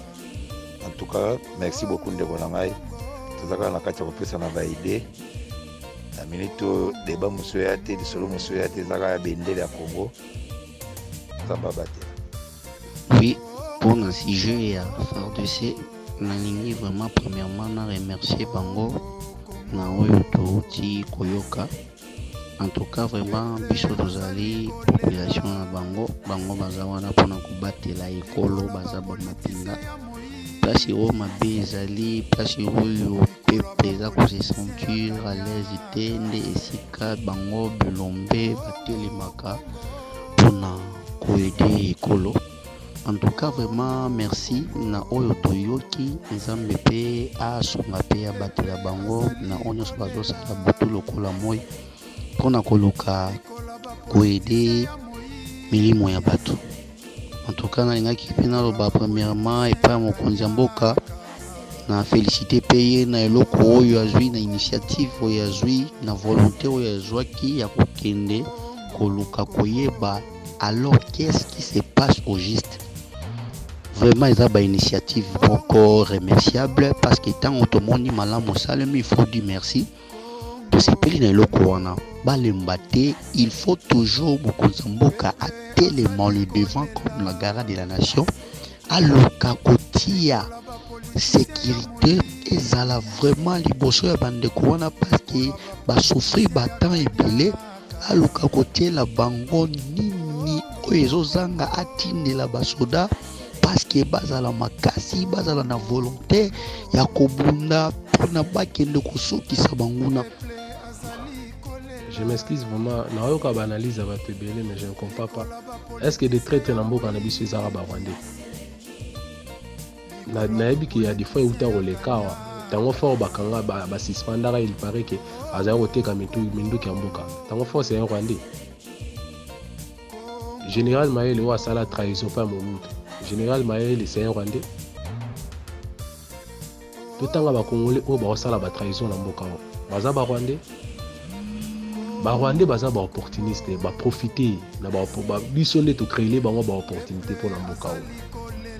En tout cas, merci beaucoup ndeko na ngai. Toza kaka na kati ya kopesana ba idées. Na minute oyo debat mosusu ya te, lisolo mosusu ya te, eza kaka ya bendele ya Congo. Nzambe abatela. Oui, pour na sujet ya FARDC, nalingi vraiment premièrement na remercier bango na oyo touti koyoka. En tout cas vraiment biso tozali population na bango, bango baza wana mpona kobatela ekolo, baza ba mapinga. Place oyo mabe ezali, place oyo peuple eza ko se sentir à l'aise te nde esika bango bilombe batelemaka mpona ko aider ekolo. En tout cas vraiment merci na oyo toyoki nzambe pe asunga pe abatela bango na oyo nyonso bazosala butu lokola moi mpona koluka koede milimo ya bato en tout cas nalingaki mpe naloba premièrement epai ya mokonzi ya mboka na félicité mpe ye na eloko oyo azwi na initiative oyo azwi na volonté oyo azwaki ya kokende koluka koyeba Alors qu'est-ce qui se passe au juste? Vraiment eza ba initiative moko remerciable parce que ntango tomoni malamu osalemi il faut dire merci. Tosepeli na eloko wana balemba te, il faut toujours mokonzi ya mboka atelema le devant comme la gara de la nation aluka kotia sécurité ezala vraiment liboso ya bandeko wana parce que basouffrir ba temps ebele aluka kotiela bango nini oyo ezozanga atindela basoda paske bazala makasi bazala na volonte ya kobunda mpona bakende kosukisa banguna Je m'excuse vraiment, nayoka ba analyse ya bato ebele mais je ne comprends pas. Est-ce que des traîtres na mboka na biso ezaka ba rwandais? Nayebi ke ya des fois euta koleka awa tango fort bakanga basuspendaka, il paraît ke azali koteka minduki ya mboka. Tango fort, c'est un Rwandais. Général Mayele oyo asala trahison mpe ya Mobutu, général Mayele, c'est un Rwandais. Totanga bacongolais oyo baosala batrahison na mboka oyo baza barwandais. Barwandais baza baopportuniste, baprofite na biso nde tocréele bango baopportunité mpo na mboka oyo.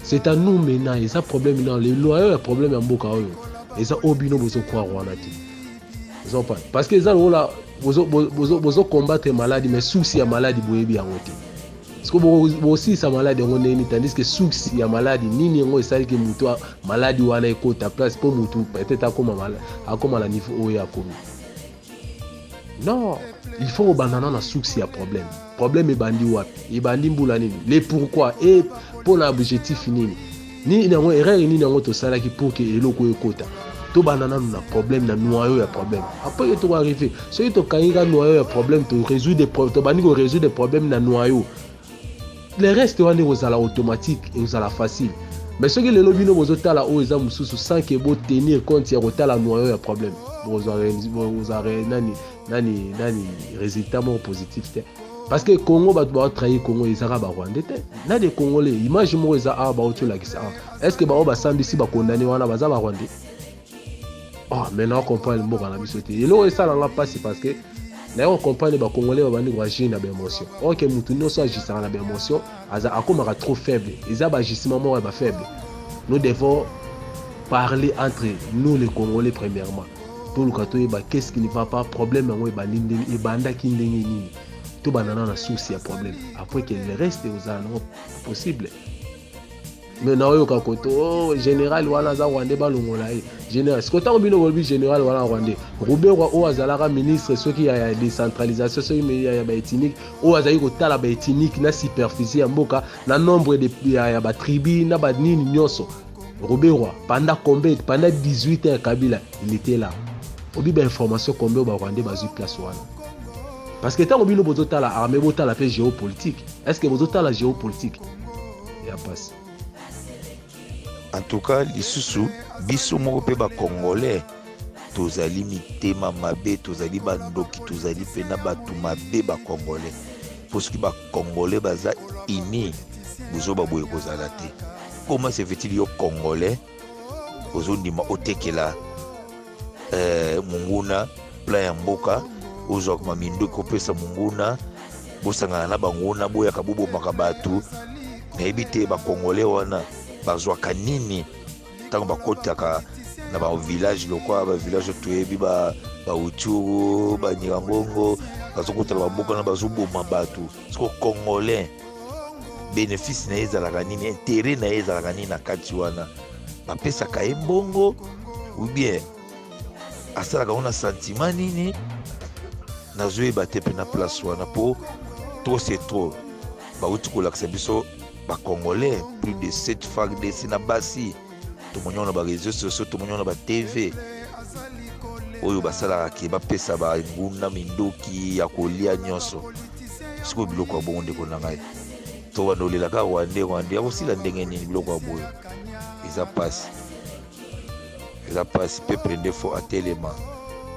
C'est à nous maintenant. Eza problème na le noyau ya problème ya mboka oyo eza oyo bino bozocroire wana te. Parce que eza lokola bozocombattre maladie, mais source ya maladie boyebi yango te. Parce que bosilisa maladie yango ndenge nini, tandis que source ya maladie nini yango esaliki motu maladie wana ekota place mpo motu peut-être akoma na niveau oyo akomi? Non, il faut kobanda na source ya problème. Problème ebandi wapi? Ebandi mbula nini? Le pourquoi et mpo na objectif nini? Nini yango, erreur nini yango tosalaki pour ke eloko oyo ekota? Tobanda nanu na problème, na noyau ya problème. Après ke tokoarrive, soki tokangi ka noyau ya problème, torésoudre, tobandi korésoudre problème na noyau, le reste wana ekozala automatique, ekozala facile. Mais soki lelo bino bozotala oyo eza mosusu sans ke botenir compte ya kotala noyau ya problème, bozwa nani nani nani résultat moko positif te. Parce que Congo, bato baotrahir Congo ezaka barwandais te na des Congolais. Image moko eza awa, bauti olakisa awa. Est ce que bango basambisi, bakondane wana baza barwandais? Oh, maintenant comprendre mboka na biso te. Eloko esalanga mpasi, parce que naye kocomprendre bacongolais babandi koagir na baémotion. Ok, motu nyonso agisaka na baémotion aza akomaka trop faible. Eza baagissement moko ya bafaible. Nous devons parler entre nous les Congolais. Premièrement, toluka toyeba qu'est-ce qui ne va pas, problème yango ebandi ndenge, ebandaki ndenge nini. Tobanda na source ya problème, après que le reste ozala nango possible. Mais naoyoka koto, oh, général wana aza rwandais, balongola ye général. Siko ntango bino bolobi général wana rwandais, Ruberwa oyo azalaka ministre soki ya décentralisation, soki ya baethnique, oyo azali kotala baethnique na superficie ya mboka, na nombre de, ya batribu na banini nyonso, Ruberwa pendant combien? Pendant 18 ans ya Kabila, il était là. Obi bainformation combien oyo barwandais bazwi place wana? Parce que ntango bino bozotala armée, botala mpe géopolitique. Est ce que bozotala géopolitique ya pasi? En tout cas, lisusu biso moko mpe bacongolais tozali mitema mabe, tozali bandoki, tozali mpena bato mabe bacongolais. Mpo soki bacongolais baza uni, bozoba boye kozala te. Comment se fait-il yo congolais ozondima otekela monguna plan ya mboka, ozwaka minduki opesa monguna, bosangana na banguna, boyaka bobomaka bato? Nayebi te bacongolais wana bazwaka nini ntango bakotaka na bavillage lokwa bavillage oyo toyebi, bauturu, banyirangongo, bazokotala bamboka wana, bazoboma bato. Siko congolais, bénéfice na ye ezalaka nini? Intérêt na ye ezalaka nini na kati wana? Bapesaka ye mbongo ou bien asalaka ngo na sentiment nini? Nazoyeba te mpe na place wana, mpo trop c'est trop. Bauti kolakisa biso bacongolais plus de 7 FARDC na basi. Tomoni yango na baréseau sociaux, tomoni yango na batv oyo basalaka ke bapesa banguna mindoki ya kolia nyonso. Sikoyo biloko ya bongo, ndeko na ngai, to banda olelaka rwandais, rwandais akosila ndenge nini? Biloko ya boye eza mpasi, eza mpasi. Peuple nde faut atelema.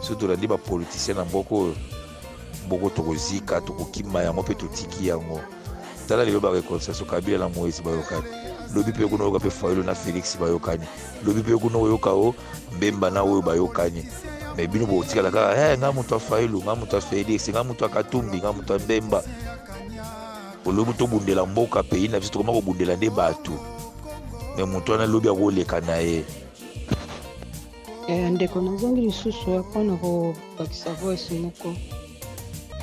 Soki tolandi bapoliticien na mboka oyo, mboko tokozika, tokokima yango mpe totiki yango. Tala lelo baréconciliation, Kabila na Moïse bayokani. Lobi mpe kuna oyoka mpe Fayulu na Félix bayokani. Lobi mpe kuna oyoka o Mbemba na oyo bayokani. Me bino botikala kaka hey, nga moto ya Fayulu, nga moto ya Félix, nga moto ya Katumbi, nga moto ya Mbemba. Olobi tobundela mboka, pays na biso, tokoma kobundela nde bato. Me moto wana lobi akoleka na ye. Ndeko, nazongi lisusu mpona kobakisa voice moko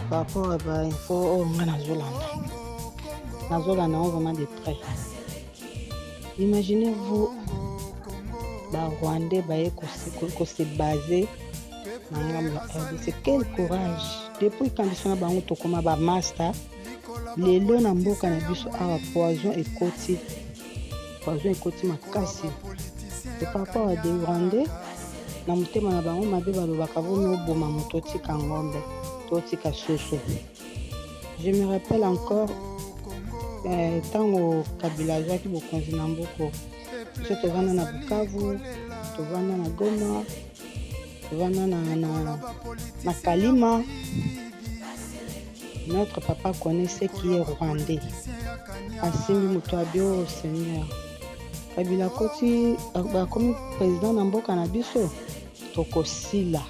par rapport ya bainfo oyo nga nazolanda yango vraiment de près. Imaginez vous, barwandais baye kose baser na ngambo ya RDC. Quel courage! Depuis quand biso na bango tokóma bamaster? Lelo na mboka na biso awa, poison ekoti, poison ekoti makasi. Et par rapport à des Rwandais, na motema na bango mabe, balobaka vomi oboma moto, otika ngombe to otika soso. Je me rappelle encore ntango Kabila azwaki bokonzi na mboka. Biso tovanda na Bukavu, tovanda na Goma, tovanda na, na, na Kalima. Notre papa connaît ce qui est rwandais. Asimbi moto abi oh Seigneur. Kabila akoti akomi président na mboka na biso tokosila.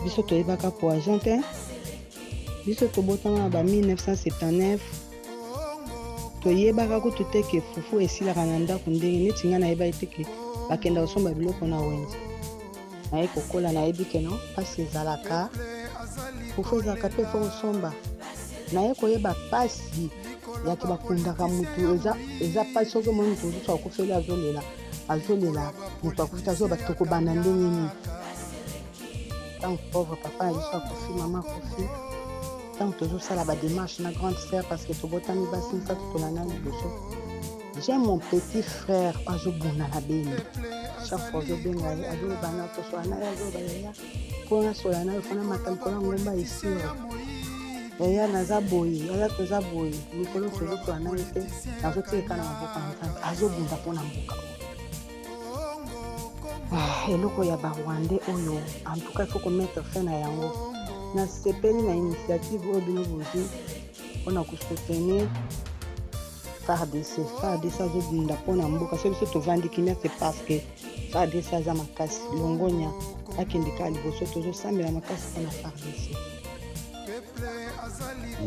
Biso toyebaka poison te. Biso tobotama na ba 1979 toyebaka kutu te ke fufu esilaka na ndako ndenge neti ngai nayebaki te ke bakenda kosomba biloko na wenze naye kokola nayebi ke no mpasi ezalaka fufu ezalaka mpe fo kosomba naye koyeba mpasi yake bakundaka motu eza, eza mpasi soki omoni motu mosusu akufeli azolela azolela moto akufi te azoloba tokobanda ndenge nini ntango pauvre papa na biso akufi mama akufi ntango tozosala bademarche na grande sœur parce que tobotami basi misato tolanda liboso j'ai mon petit frère azobunda na beni chaque fois azobenga ye azoloba na tosola na ye azoloba yaya mpo nasola na yo fona mata likolo ya ngomba esiro yaya naza boye yaya toza boye mikolo tozosola na ye te nazotika na maboko ya nzambe azobunda mpo na mboka Ah, eloko ya ba rwandais oyo en tout cas il faut komettre fin na yango nasepeli na initiative oyo bino bozwi mpona kosoutenir fardc fardc azobunda mpona mboka so biso tovandi kimia c'est parce que fardc aza makasi longonya akende kaka liboso tozosambela makasi mpona fardc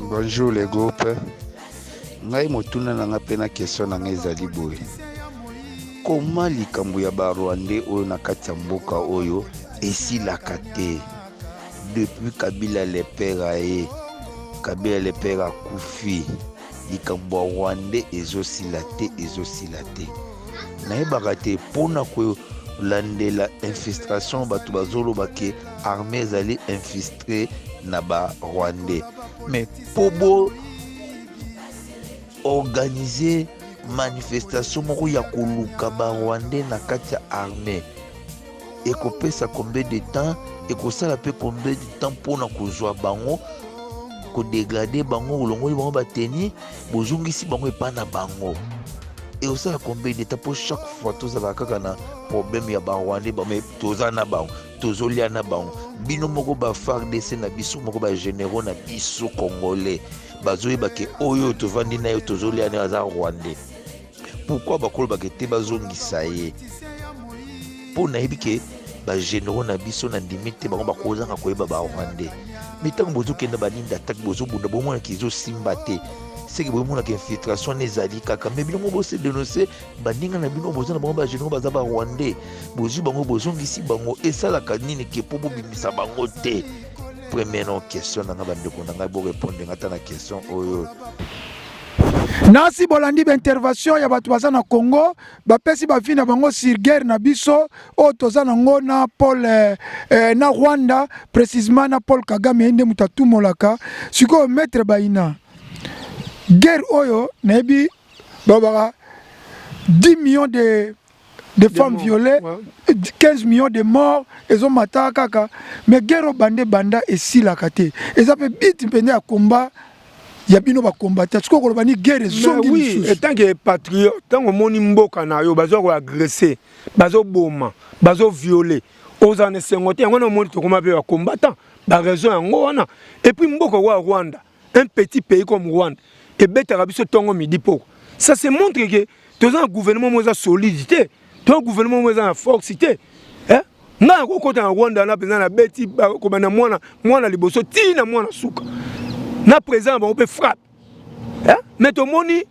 Bonjour les groupes. Ngai motuna na ngai mpe na question na ngai ezali boye. Koma likambo ya ba Rwandais oyo na kati ya mboka oyo esilaka te depuis Kabila le père aye Kabila le père akufi likambo ya Rwandais ezosila te ezosila te nayebaka te mpo na kolandela infiltration bato bazoloba ke armée ezali infiltre na ba rwandais mais mpo bo organiser manifestation moko ya koluka ba rwandais na kati ya armée ekopesa combien de temps ekosala mpe combien de temps mpona kozwa bango kodegrade bango kolongoli bango bateni bozongisi bango epai na bango ekosala combien de temps mpo chaque fois tozalaka kaka na problème ya barwandais me toza na bango tozolia na bango bino moko ba fardc na biso moko bagénéraux na biso congolais bazoyeba ke oyo tovandi na ye tozolia na ye aza rwandais pourquoi bakolobaka te bazongisa ye mpo nayebi ke bagénéraux na biso na ndimi te bango bakozanga koyeba barwandais me ntango bozokenda baligne d'attaque bozobunda bomonaka ezosimba te seke bomonaka infiltration wana ezali kaka me bino moko bose denonce baninga na bino boza na bango bagénéraux baza barwandais bozwi bango bozongisi bango esalaka nini ke mpo bobimisa bango te premier no question na ngai bandeko na ngai borepondre ngai ata na question oyo nasi bolandi baintervention ya bato baza na congo bapesi bavi na bango sur guerre na biso oyo toza nango na paul eh, eh, na rwanda précisement na paul kagame ye nde moto atumolaka sikoyo maître bayina guerre oyo nayebi balobaka 10 millions de de femmes violées ouais. 15 millions de morts ezomata kaka mais guerre oyo banda ebanda esilaka te eza mpe biti mpenza ya combat ya bino bacombattant sikoyo koloba ni guerre ezongi oui, lisusu etant que patriote ntango omoni mboka na yo baza koagresse bazoboma bazoviole ozala na esengo te yango wana omoni tokoma mpe bacombattant baraison yango wana epuis mboka okoya rwanda un petit pays comme Rwanda ebetaka biso tongo midi poko ça se montre que toza na gouvernement moko eza solide te toza gouvernement moko eza na force te eh? ngai nakokota na Rwanda wana mpenza nabeti kobanda mwana mwana liboso ti na mwana suka na président na bango mpe frappe eh? mais tomoni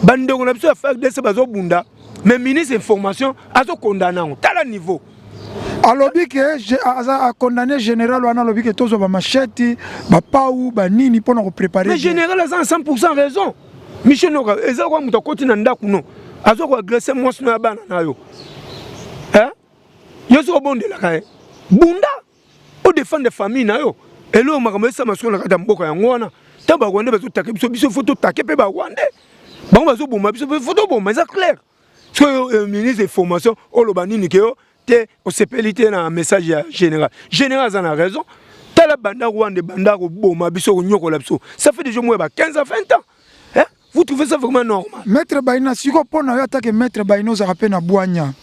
bandeko na biso ya FARDC bazobunda mais ministre information azokondana yango tala niveau alobi ke aza akondane général wana alobi ke tozwa bamachete bapau banini mpo na koprépare mais général aza na 100 raison michel noka eza kwa moto akoti na ndako no aza koagrese mwasi no ya bana na yo yo soki obondelaka ye bunda odefendre famille na yo eloko makambo esama sikoyo na kati ya mboka yango wana ntango barwandais bazotake biso biso fo totake mpe barwandais bango bazoboma biso mpe fo toboma eza clair sikoyo euh, ministre de formation oloba nini ke yo te osepeli te na message ya général général aza na raison tala banda rwanda ebanda koboma biso konyokola biso ça fait déjà moya ba 15 à 20 ans eh? Vous trouvez ça vraiment normal? Maître Bayina, siko mpo na yo atake Maître Bayina ozalaka mpe na bwanya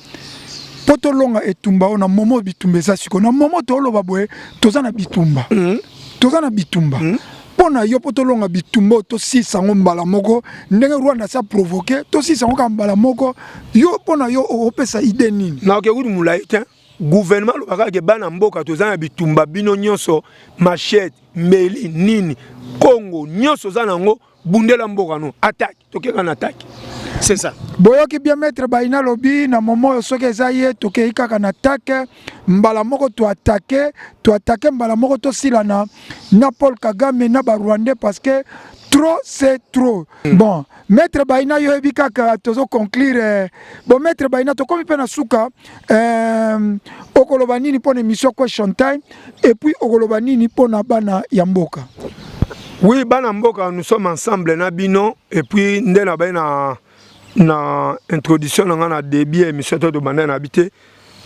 mpo tolonga etumba oyo na momo bitumba eza siko na momo toloba boye toza na bitumba mm -hmm. toza na bitumba mm -hmm. mpo na yo mpo tolonga bitumba oyo tosilisa yango mbala moko ndenge Rwanda asi aprovoke tosilisa yango kaka mbala moko yo mpo na yo okopesa idee nini? Nakoki kutu molai te gouvernement alobaka ke bana mboka toza na bitumba bino nyonso machete mbeli nini Congo nyonso oza na yango bundela mboka no attaque tokeka na attaque c'est ça. Boyoki bien maître Bayina lobi na momo oyo soki eza ye tokei kaka na attaque mbala moko to attaque to attaque mbala moko tosilana na Paul Kagame na ba Rwandais parce que trop c'est trop. Mm. Bon, maître Bayina yo yebi kaka tozo conclure eh, bon maître Bayina tokomi pe na suka euh, okoloba nini pona émission question time et puis okoloba nini pona bana ya mboka? Oui, bana mboka nous sommes ensemble na bino et puis nde na baye na na introduction na nga na début ya émission to tobanda na bi te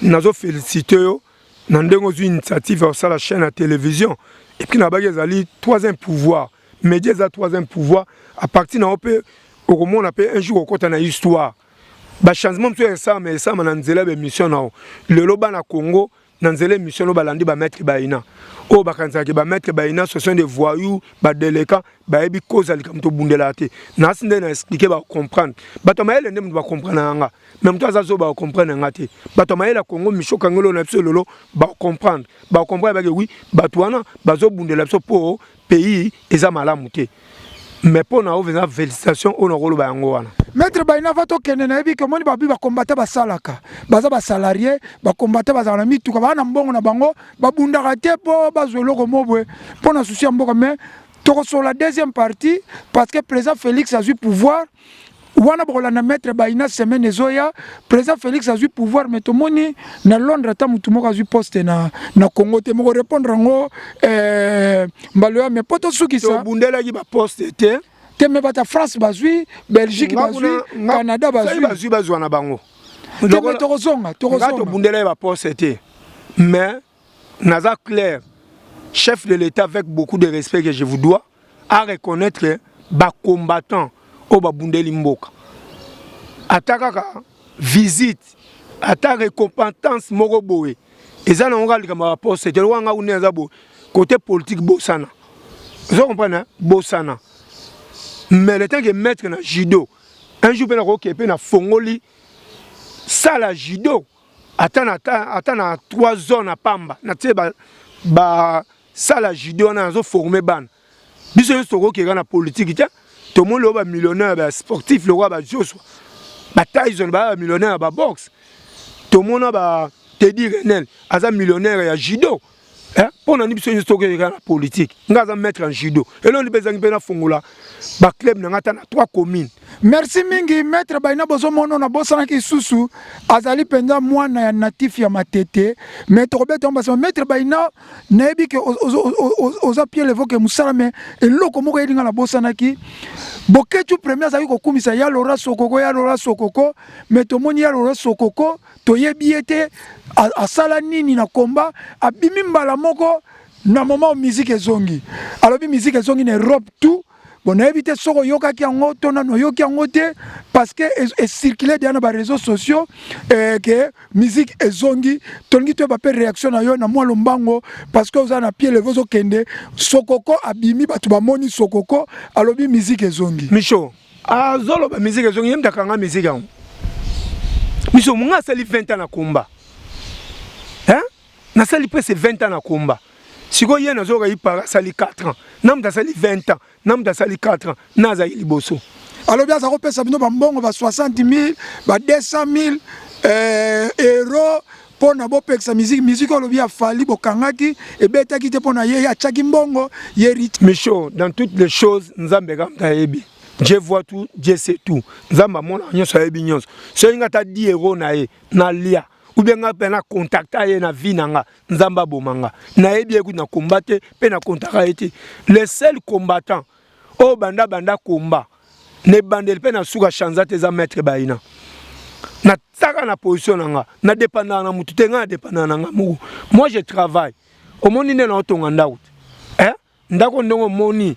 nazo féliciter yo na ndenge ozwi initiative ya kosala chaîne ya télévision et puis nabaki ezali troisième pouvoir Media eza troisième pouvoir à partir na yo mpe okomona mpe un jour okota na histoire ba changement mosusu esalama esalama na nzela ya baémission na yo lelo bana Congo na nzela émission no balandi ba maître bayina oyo bakanisaka ba maître bayina ce sont des voyous ba délinquants bayebi cause ya likambo tobundelaka te nasi nde na expliquer ba comprendre bato ya mayele nde moto ba comprendre yanga mais moto aza zoba ba comprendre yanga te bato ya mayele ya Congo Micho Kangelo na biso lelo ba comprendre ba comprendre bake oui bato wana bazobundela biso mpo pays eza malamu te mais mpo na oyo eza félicitation oyo nakoloba yango wana. Maître Bayina va tokende nayebi ke omoni babi bakombata basalaka baza basalarie bakombata bazalaka na mituka baa na mbongo na bango babundaka te mpo bazwa eloko mobwe mpo na susi ya mboka mais tokosolola deuxième partie parce que président Félix azwi pouvoir wana bokolanda maître Bayina semaine ezoya président Félix azwi pouvoir mais tomoni na Londres ata motu moko azwi poste na, na Congo te moko répondre yango eh, mbalo ya mais po tosukisa tobundelaki baposte te te mais bato ya France bazwi Belgique bazwi Canada bazwi bazwi bazwa na bango te mais tokozonga tokozonga tobundelaki baposte te mais naza clair chef de l'État avec beaucoup de respect que je vous dois à reconnaître ba combattants oyo babundeli mboka ata kaka visite ata récompense moko boye eza nango kaka likambo ya baposte te lokola nga kuna eza boye côté politique bosana ozo comprendre bosana mais le temps que maître na judo un jour mpe nakoki mpe nafongoli sala ya judo ata na ata na 3 zones ya pamba natie ba, ba sala judo wana nazo former bana biso nyonso tokokeka na politiki te tomoni lelo bamillionnaire ba sportif lokola ba Joshua ba Tyson baya bamillionnaire ya baboxe tomona ba Teddy Renel aza millionnaire ya judo mpo na nini biso nyonso tokokeka na politiki nga aza maître en judo eloko nini mpe ezangi mpe nafongola baclub na nga ata na 3 commune Merci mingi maître Bayina bozomono na bosanaki lisusu azali mpenza mwana ya natif ya Matete mais tokobeta yango basima maître Bayina nayebi ke oza pied levo ke mosala mais eloko moko eyeli nga na bosanaki Boketshu premier azalaki kokumisa ya Laura Sokoko ya Laura Sokoko mais tomoni ya Laura Sokoko toyebi ye te asala nini na combat abimi mbala moko na moment musique ezongi alobi musique ezongi na Europe tout bon nayebi te soki oyokaki yango to nanu oyoki yango te parce que ecircule deja na bareseau sociaux eh, ke musique ezongi tolingi toyeba mpe réaction na yo na mwa lombango parce que oza na pied leve ozokende sokoko abimi bato bamoni sokoko alobi musique ezongi micho azoloba musique ezongi ye moto akanga musique yango miso monga asali 20 ans na combat hein nasali presque 20 ans na combat sikoyo ye nazoyoka ye para asali 4 ans na moto asali 20 ans na moto asali 4 ans na azali liboso alobi aza kopesa bino bambongo ba 60 000 ba 200 000 eh, euro mpo na bopekisa miziki miziki oyo olobi ya fali bokangaki ebetaki te mpo na ye ye atiaki mbongo ye rit Micho, dans toutes les choses, Nzambe kaka moto ayebi. Dieu voit tout, Dieu sait tout. Nzambe amonaka nyonso, ayebi nyonso. Soki nga ata 10 euros na ye, nalia. Ou bien nga pe na contacta ye na vie na nga, Nzambe aboma nga. Nayebi ye kutu na combat te, pe na contacta ye te. Le seul combattant oyo banda banda combat, na ebandeli pe na suka chanza te eza maître Bayina. Na taka na position na nga, na dependaka na mutu te, nga na dependaka na nga moko. Moi je travaille. Omoni nde na otonga ndako te. Eh? Ndako ndenge omoni.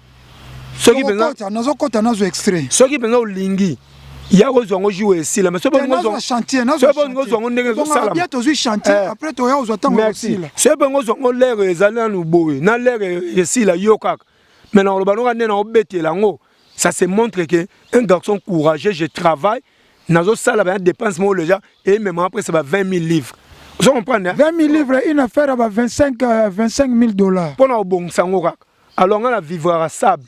Soki penza nazokota nazwa extrait. Soki penza olingi ya kozwa yango jour esila mais soki olingi chantier soki olingi ozwa yango ndenge ezosalama bien tozwi chantier eh. après toya kozwa ntango esila soki mpenza ozwa yango lere ezali nanu boye na lere esila yo kaka mais nakoloba noka nde naobetela yango ça se montre que un garçon courageux je travaille nazosala baya dépense moko deja ememaka presque ba 20 000 livres ozo comprendre 20 000 livres une affaire ya ba 25 25 000 dollars mpo na kobongisa yango kaka alors nga na vivraka sable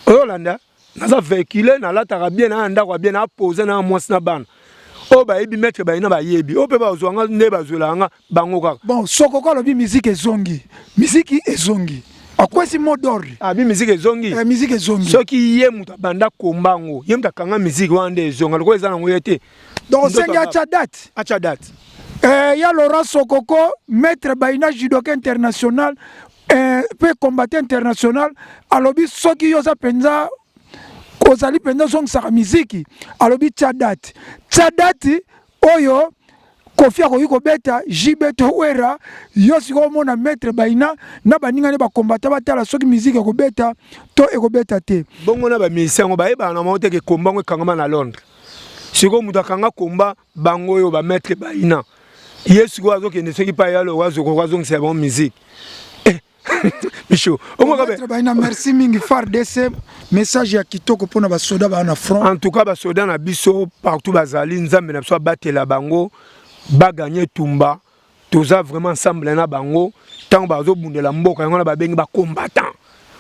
oyolanda naza véhicule nalataka bien naa ndako ya bien napose na mwasi na bana oyo bayebi maître bayina bayebi oyo mpe bazwa nga nde bazwelaka nga bango kaka bon sokoko alobi miziki ezongi miziki ezongi akwesi mot d'ordre abi ah, miziki ezongi eh, miziki ezongi soki ye moto abanda komba yango ye moto akanga miziki wana nde ezonga lokola eza nango ye te donc osengi atya date atya date eh, ya laurent sokoko maître bayina judoka international eh, mpe combattant international alobi soki yo oza mpenza ozali mpenza ozongisaka miziki alobi tya date tya date oyo Koffi akoki kobeta JB to Werra yo sikoyo omona maitre Bayina na baninga ne ba combattant batala soki musique ekobeta to ekobeta te. Bongo na ba musiciens yango bayebaka na bango te ke combat yango ekangama na Londres. Sikoyo moto akanga combat bango oyo ba maitre Bayina ye sikoyo azokende soki pa ya lowa azokoka azongisela bango musique. Eh, Micho, Maître Bayina merci mingi FARDC message ya kitoko pona ba soda ba na front. En tout cas ba soda na biso partout bazali Nzambe na biso abatela bango ba gagner tumba toza vraiment ensemble na bango tango bazobundela mboka yango na babengi ba combattant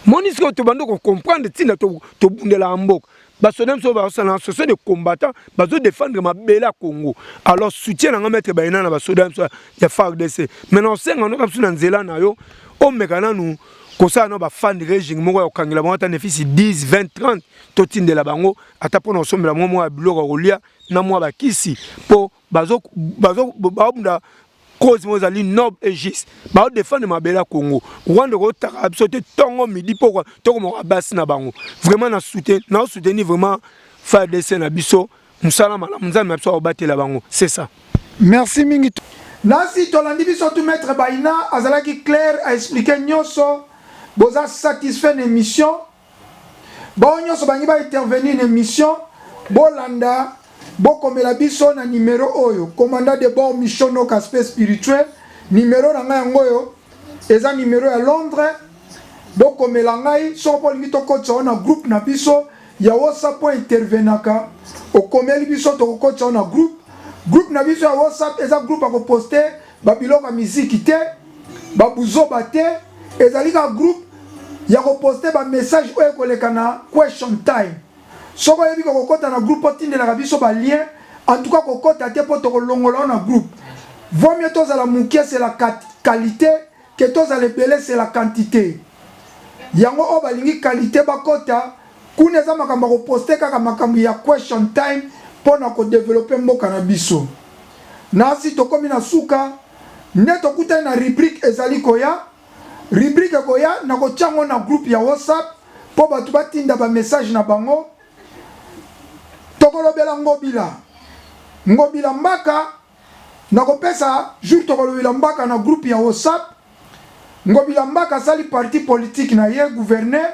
moni sikoyo tobandi kocomprendre ntina tobundelaka mboka basoda biso bazosala ce sont des combattants bazo défendre mabele ya Congo alors soutien na nga maître Bayina na basoda biso ya FARDC mais na osenga noka biso na nzela na yo omeka nanu kosala na ba fundraising moko ya kokangela bango ata nefisi 10 20 30 totindela bango ata mpo na kosombela bango mwa biloko ya kolia na mwa bakisi mpo bazo bazo baobunda cause moko ezali noble et juste baodefendre mabele ya congo rwanda ekotaka biso te ntongo midi pokwa tokomaka basi na bango vraiment na souten na soutenir vraiment fardc na biso mosala malamu nzambe na biso akobatela bango c'est ça merci mingi nasi tolandi biso tu maître baina azalaki clair a expliquer nyonso boza satisfait na émission Baoyo nyonso balingi ba intervenir na emission, bolanda, bokomela biso na numero oyo, commandant de bord Michaux Noka aspect spirituel, numero na ngai yango oyo, eza numero ya Londres, bokomela ngai soko mpo olingi tokotisa yo na groupe na biso ya WhatsApp mpo intervenaka, okomeli biso tokokotisa yo na groupe. Groupe na biso ya WhatsApp eza groupe ya koposte ba biloko ya miziki te, ba buzoba te, ezali kaka groupe ya ko poster ba message oyo ekoleka na question time. Soki oyebi ke okokota na groupe otindelaka biso ba lien, en tout cas kokota te po tokolongola yo na groupe. Vaut mieux tozala mukie c'est la qualite que tozala ebele c'est la quantite. Yango oyo balingi qualite bakota kuna eza makambo ya ko poster kaka makambo ya question time pona ko developper mboka na biso. Nasi tokomi na suka nde tokutani na rubrique ezali koya. Rubrique ekoya nakotia yango na groupe ya WhatsApp mpo bato batinda ba message na bango. Tokolobela Ngobila. Ngobila Mbaka nakopesa jour tokolobela Mbaka na groupe ya WhatsApp. Ngobila Mbaka asali parti politique na ye gouverneur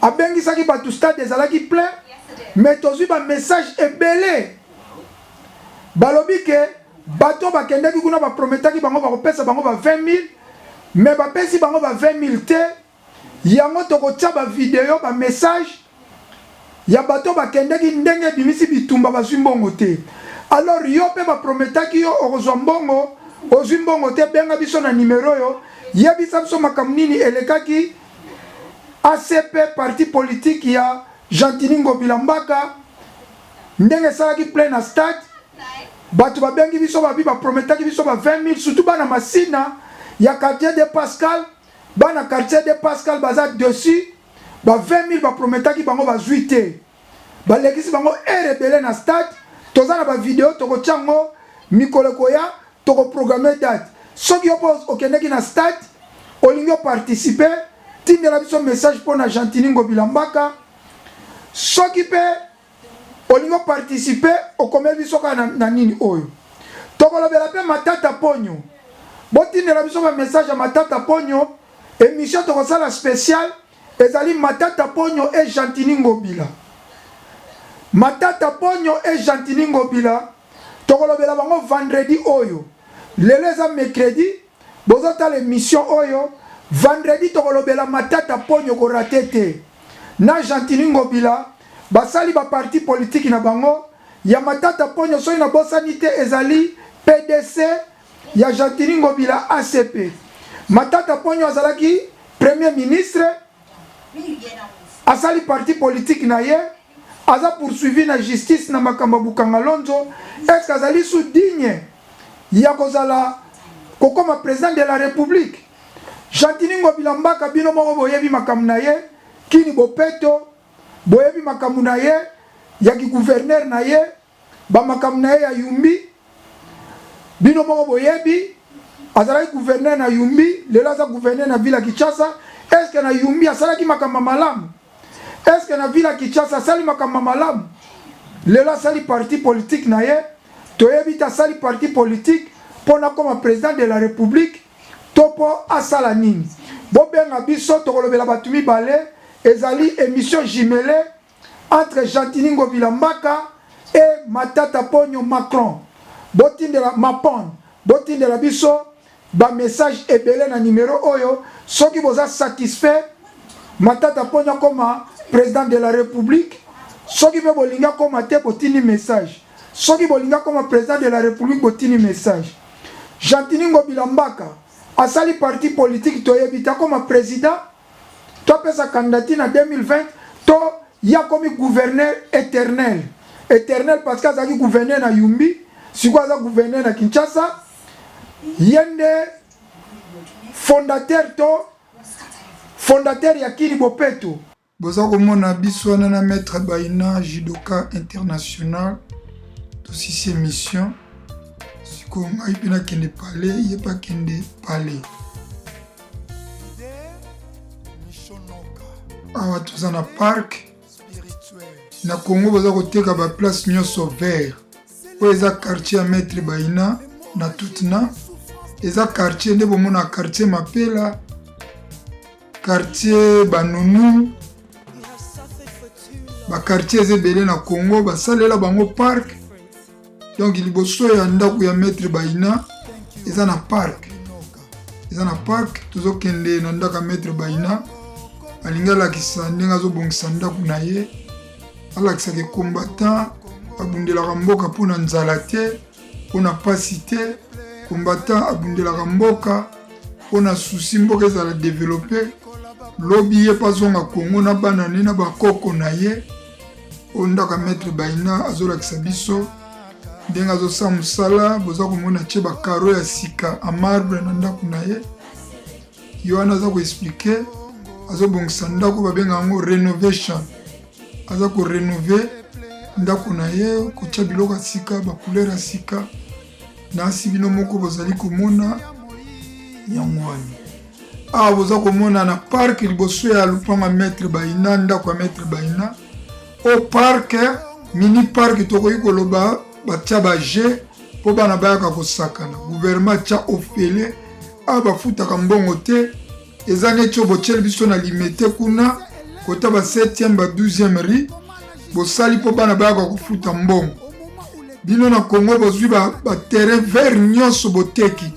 abengisaki batu stade ezalaki plein mais tozui ba message ebele balobi ke bato oyo bakendaki kuna ba prometaki bango bakopesa bango ba 20000 mais bapesi bango ba 20000 te yango tokotia ba video ba message ya bato bakendaki ndenge ebimisi bitumba bazwi mbongo te alors yo mpe baprometaki yo okozwa mbongo ozwi mbongo te benga biso na nimero oyo yebisa biso makambo nini elekaki ACP parti politique ya Gentiny Ngobila Mbaka ndenge esalaki plein na stade bato babengi biso babi ba prometaki biso ba 20000 surtout bana Masina ya quartier de Pascal bana quartier de Pascal baza dessus ba 20000 ba prometaki bango bazui te balekisi bango heure ebele na stade toza na ba video tokotia yango mikolo ekoya Toko programmer date. Soki yo pe okendeki na stade, olingi o participer, tindela biso message pona Gentiny Ngobila Mbaka. Soki pe olingi o participer, okomeli biso kaka na, na nini oyo. Tokolobela pe Matata Ponyo. Botindela biso ba message ya Matata Ponyo, emission tokosala special. Ezali Matata Ponyo et Gentiny Ngobila. Matata Ponyo et Gentiny Ngobila tokolobela bango vendredi oyo. Lelo eza mercredi, bozotala emission oyo vendredi tokolobela Matata Ponyo ko rater te. Na Gentiny Ngobila basali ba parti politique na bango ya Matata Ponyo soki nabosani te ezali PDC ya Gentiny Ngobila ACP. Matata Ponyo azalaki premier ministre, asali parti politique na ye, aza poursuivi na justice na makambo ya Bukanga Lonzo, est-ce que azali sous digne ya kozala kokoma president de la Republique? Gentiny Ngobila Mbaka bino moko boyebi makambo na ye, Kini Bopeto boyebi makambo na ye ya ki gouverneur na ye, Ba makambo na ye ya Yumbi bino moko boyebi, azalaki gouverneur na Yumbi, lelo aza gouverneur na ville ya Kinshasa. Est ce que na Yumbi asalaki makambo ya malamu? Est ce que na ville ya Kinshasa asali makambo ya malamu? Lelo asali parti politique na ye, toyebi te asali parti politique mpo nakoma president de la republique to mpo asala nini? Bobenga biso tokolobela bato mibale, ezali emission jumelée entre Gentiny Ngobila Mbaka et Matata Ponyo Macron. Botindela Mapon, botindela biso ba message ebele na numero oyo soki boza satisfait Matata Ponyo akoma president de la Republique, soki pe bolingi akoma te botindi message, soki bolingi akoma president de la Republique botindi message. Gentiny Ngobila Mbaka asali parti politique toyebi te akoma president To apesa candidature na 2020 to ye akomi gouverneur eternel. Eternel parce que azalaki gouverneur na Yumbi, sikoyo aza gouverneur na Kinshasa. Ye nde fondateur to fondateur ya Kini Bopeto. Boza komona biso wana na Maitre Bayina judoka international tosisi emission sikoyo ngai mpe nakende palais ye mpe akende palais. Awa toza na parc na Congo baza koteka ba place nyonso vert. Oyo eza quartier ya Maître Bayina na Tutna, eza quartier nde bomona quartier Mapela, quartier Banunu, ba quartier eza ebele na Congo basalela bango parc. Donc liboso ya ndako ya Maître Bayina eza na parc, eza na parc. Tozokende na ndako ya Maître Bayina, alingi alakisa ndenge azobongisa ndako na ye, alakisaka combattant abundelaka mboka mpo na nzala te, mpo na pasi te. Combattant abundelaka mboka mpo na susi mboka ezala developpe, lobi ye mpe azonga Congo na bana ne na bakoko na ye. Oyo ndako ya Maître Bayina azolakisa biso ndenge azosala mosala. Boza komona tie ba carreaux ya sika en marbre na ndako na ye. Ye wana aza koexplike, azobongisa ndako, babenga yango renovation. Aza korenove ndako na ye, kotia biloko ya sika, ba couleur ya sika. Nasi bino moko bozali komona yango wana. Awa boza komona na parc liboso ya lopango ya Maître Bayina, ndako ya Maître Bayina. O parc, mini parc tokoki koloba, batia ba jeux mpo bana bayaka kosakana. Gouvernement atia ofele, awa bafutaka mbongo te. Eza neti oyo botieli biso na Limete kuna kota ba 7e ba 12e rue, bosali mpo bana bayaka kofuta mbongo. Bino na Congo bozwi ba, ba terrain vert nyonso boteki,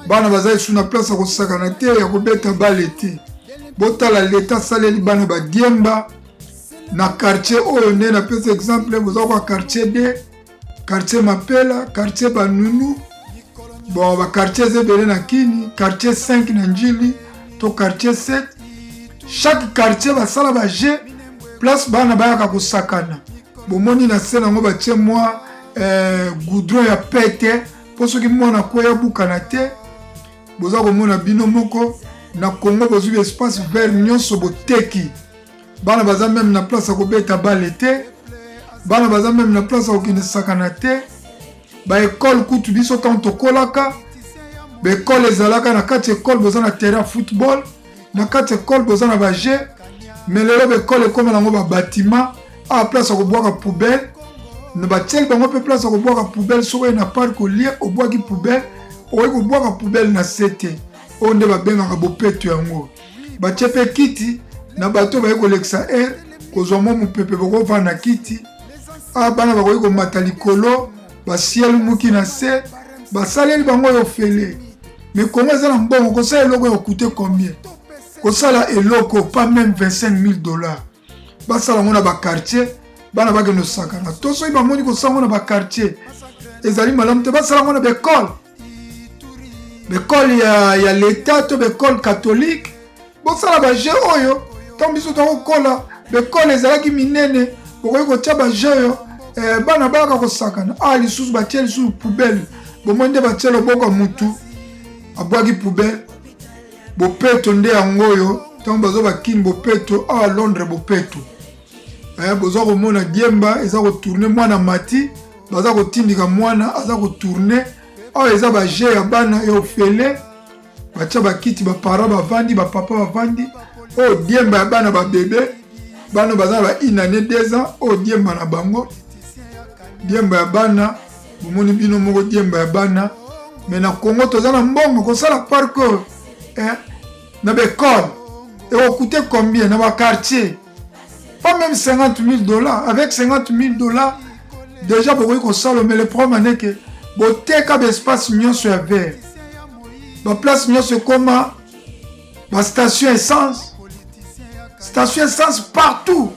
bana baza lisusu na place ya kosakana te, ya kobeta bale te. Botala leta asaleli bana badiemba na quartier oyo nde napesa exemple, boza kwa quartier D, quartier Mapela, quartier Banunu, bon ba quartier eza ebele na Kini, quartier 5 na Njili to quartier 7. Chaque quartier basala ba jeu place bana bayaka kosakana. Bomoni na se nango batie mwa goudron ya pete mpo soki mwana akweya bukana te. Boza komona bino moko na Congo bozwi espace vert nyonso boteki. Bana baza meme na place ya kobeta bale te, bana baza meme na place ya kokende sakana te. Ba ekole kutu biso ntango tokolaka ba ekole ezalaka na kati ekole boza na terrain ya football, na kati ekole boza na ba jeu. Mais lelo ba ekole ekoma nango ba bâtiment, awa place ya kobwaka poubelle na batieli bango mpe place ya kobwaka poubelle. Soki oye na parc olie obwaki poubelle, okoki kobwaka poubelle na se te. Oyo nde babengaka bopeto yango. Batie mpe kiti Na bato baye kolekisa heure, kozwa mwa mopepe, bokovanda na kiti. Awa bana bakoki komata likolo, basielumuki na se, basaleli bango oyo ofele. Mais Congo eza na mbongo, kosala eloko ya coûter combien? Kosala eloko pas même 25 000 dollars. Basala yango na ba quartier, bana bakende kosakana. To soki bamoni kosala yango na ba quartier ezali malamu te, basala yango na ba école, ba école ya l'État to ba école catholique. Bosala ba jeu oyo ntango biso tokokola, ba école ezalaki minene, bokoki kotia ba jeu oyo bana bayaka kosakana. Awa lisusu batie lisusu poubelle, bomoi nde batie loboko ya mutu abwaki poubelle. Bopeto nde yango oyo ntango baza bakini bopeto. Awa Londres bopeto, boza komona diemba eza kotourner, mwana mati baza kotindika, mwana aza kotourner. Awa eza ba jeu ya bana ya ofele, batia bakiti, baparents bavandi, bapapa bavandi. Oyo diemba ya bana babebe, bana baza na ba une année, 2 ans. Oyo diemba na bango, diemba ya bana, bomoni bino moko diemba ya bana. Mais na Congo toza na mbongo, kosala parc oyo na baécole ekocoûter combien? Na baquartier, pas même 50 000 dollars. Avec 50 000 dollars déjà bokoki kosala. Mais le problème ane ke boteka baespace nyonso ya vert, baplace nyonso ekoma bastation essence, station essence partout.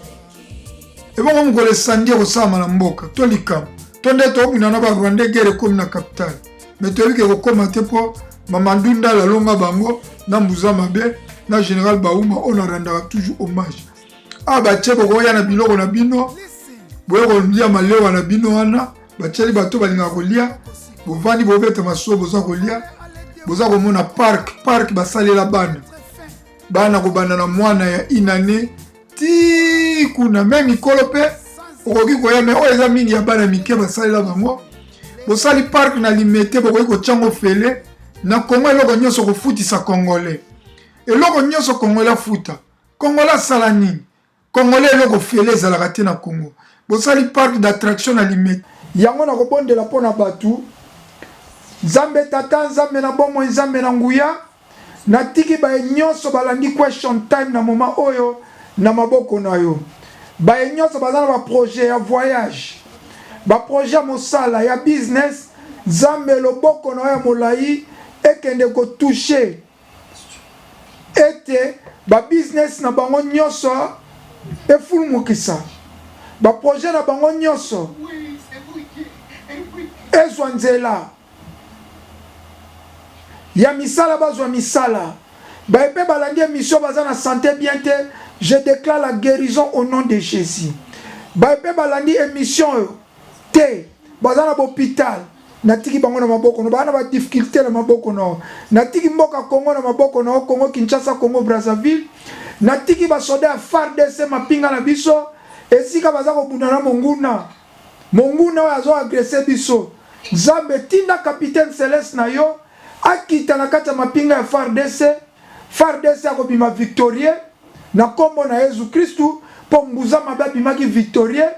Ebongo mokolo esandi ekosalama na mboka to likambo to nde tokobunda na barwandais, guerre ekomi na capitale. Mais toyebi ke kokóma te, mpo mama Ndundala alonga bango na mbuza mabe na général Bauma oyo narendaka toujours hommage. Awa batie, bokoya na biloko na bino, boye kolia malewa na bino wana. Batieli bato balingaka kolia, bovandi, bobeta masuwa, boza kolia, boza komona parc. Parc basalela bana, bana kobanda na mwana ya inane ti kuna, mais mikolo mpe okoki koya, mais oyo eza mingi ya bana mike basalela bango. Bosali parc na Limete, bokoki kotiango fele. Na Kongo eloko nyonso kofutisa Congolais, eloko nyonso Congolais afuta. Congolais asala nini? Congolais eloko fele ezalaka te na Congo. Bosali parc d'attraction na Limete. Yango nakobondela mpo na bato. Nzambe Tata, Nzambe na bomoi, Nzambe na nguya, natiki baye nyonso balandi Question Time na moment oyo na maboko na yo. Baye nyonso baza na baprojet ya voyage, baprojet ya mosala, ya business, Nzambe, loboko na yo ya molai ekende kotoucher ete babusiness na bango nyonso efulumukisa, baprojet na bango nyonso ezwa nzela ya misala, bazwa misala. Baye mpe balandi émission baza na santé bien te, je déclare la guérison au nom de Jésus. Baye mpe balandi émission oyo te baza na bahôpital, natiki bango na maboko no. Baa na badifficulté, na maboko no. Natiki mboka Congo na maboko na yo, Congo Kinshasa, Congo Brazzaville. Natiki basoda ya FARDC, mapinga na biso, esika baza kobunda na monguna, monguna oyo azoagresser biso. Nzambe, tinda capitaine Céleste na yo akita na kati ya mapinga ya FARDC. FARDC akobima victorieux na nkombo na Yesu Kristu, mpo mbuza mabe abimaki victorieux,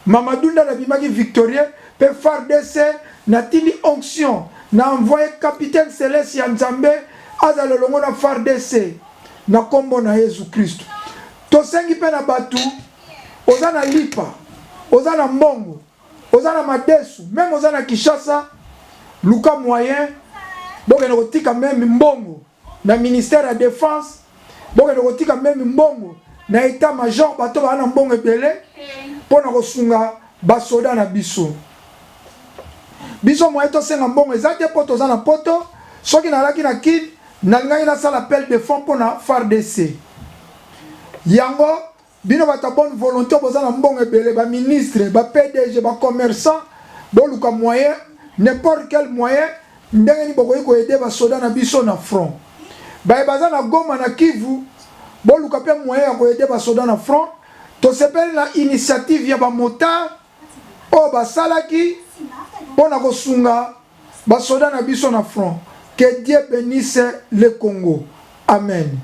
Mamadou Ndala abimaki victorieux mpe FARDC. Natindi onction na envoye capitaine Céleste ya Nzambe azala elongo na FARDC na nkombo na Yesu Kristu. Tosengi mpe na bato oza na lipa, oza na mbongo, oza na madesu, même oza na Kinshasa, luka moyen bokende kotika même mbongo na ministère ya Défense, bokende kotika même mbongo na état major. Bato baa na mbongo ebele mpo na kosunga basoda na biso. Biso moye tosenga mbongo eza te, mpo toza na poto. Soki nalaki na Kine, nalingaki nasala appel de fonds mpo na FARDC. Yango bino bato ya bonne volonté, boza na mbongo ebele, baministre, ba PDG, bacommerçant, boluka moyen, n'importe quel moyen, ndenge nini bokoki koaider basoda na biso na front. Baye baza na Goma, na Kivu, boluka mpe moyen ya koaider basoda na front. Tosepeli na initiative ya bamotard oyo basalaki mpo na kosunga basoda na biso na front. Que Dieu bénisse le Congo, amen.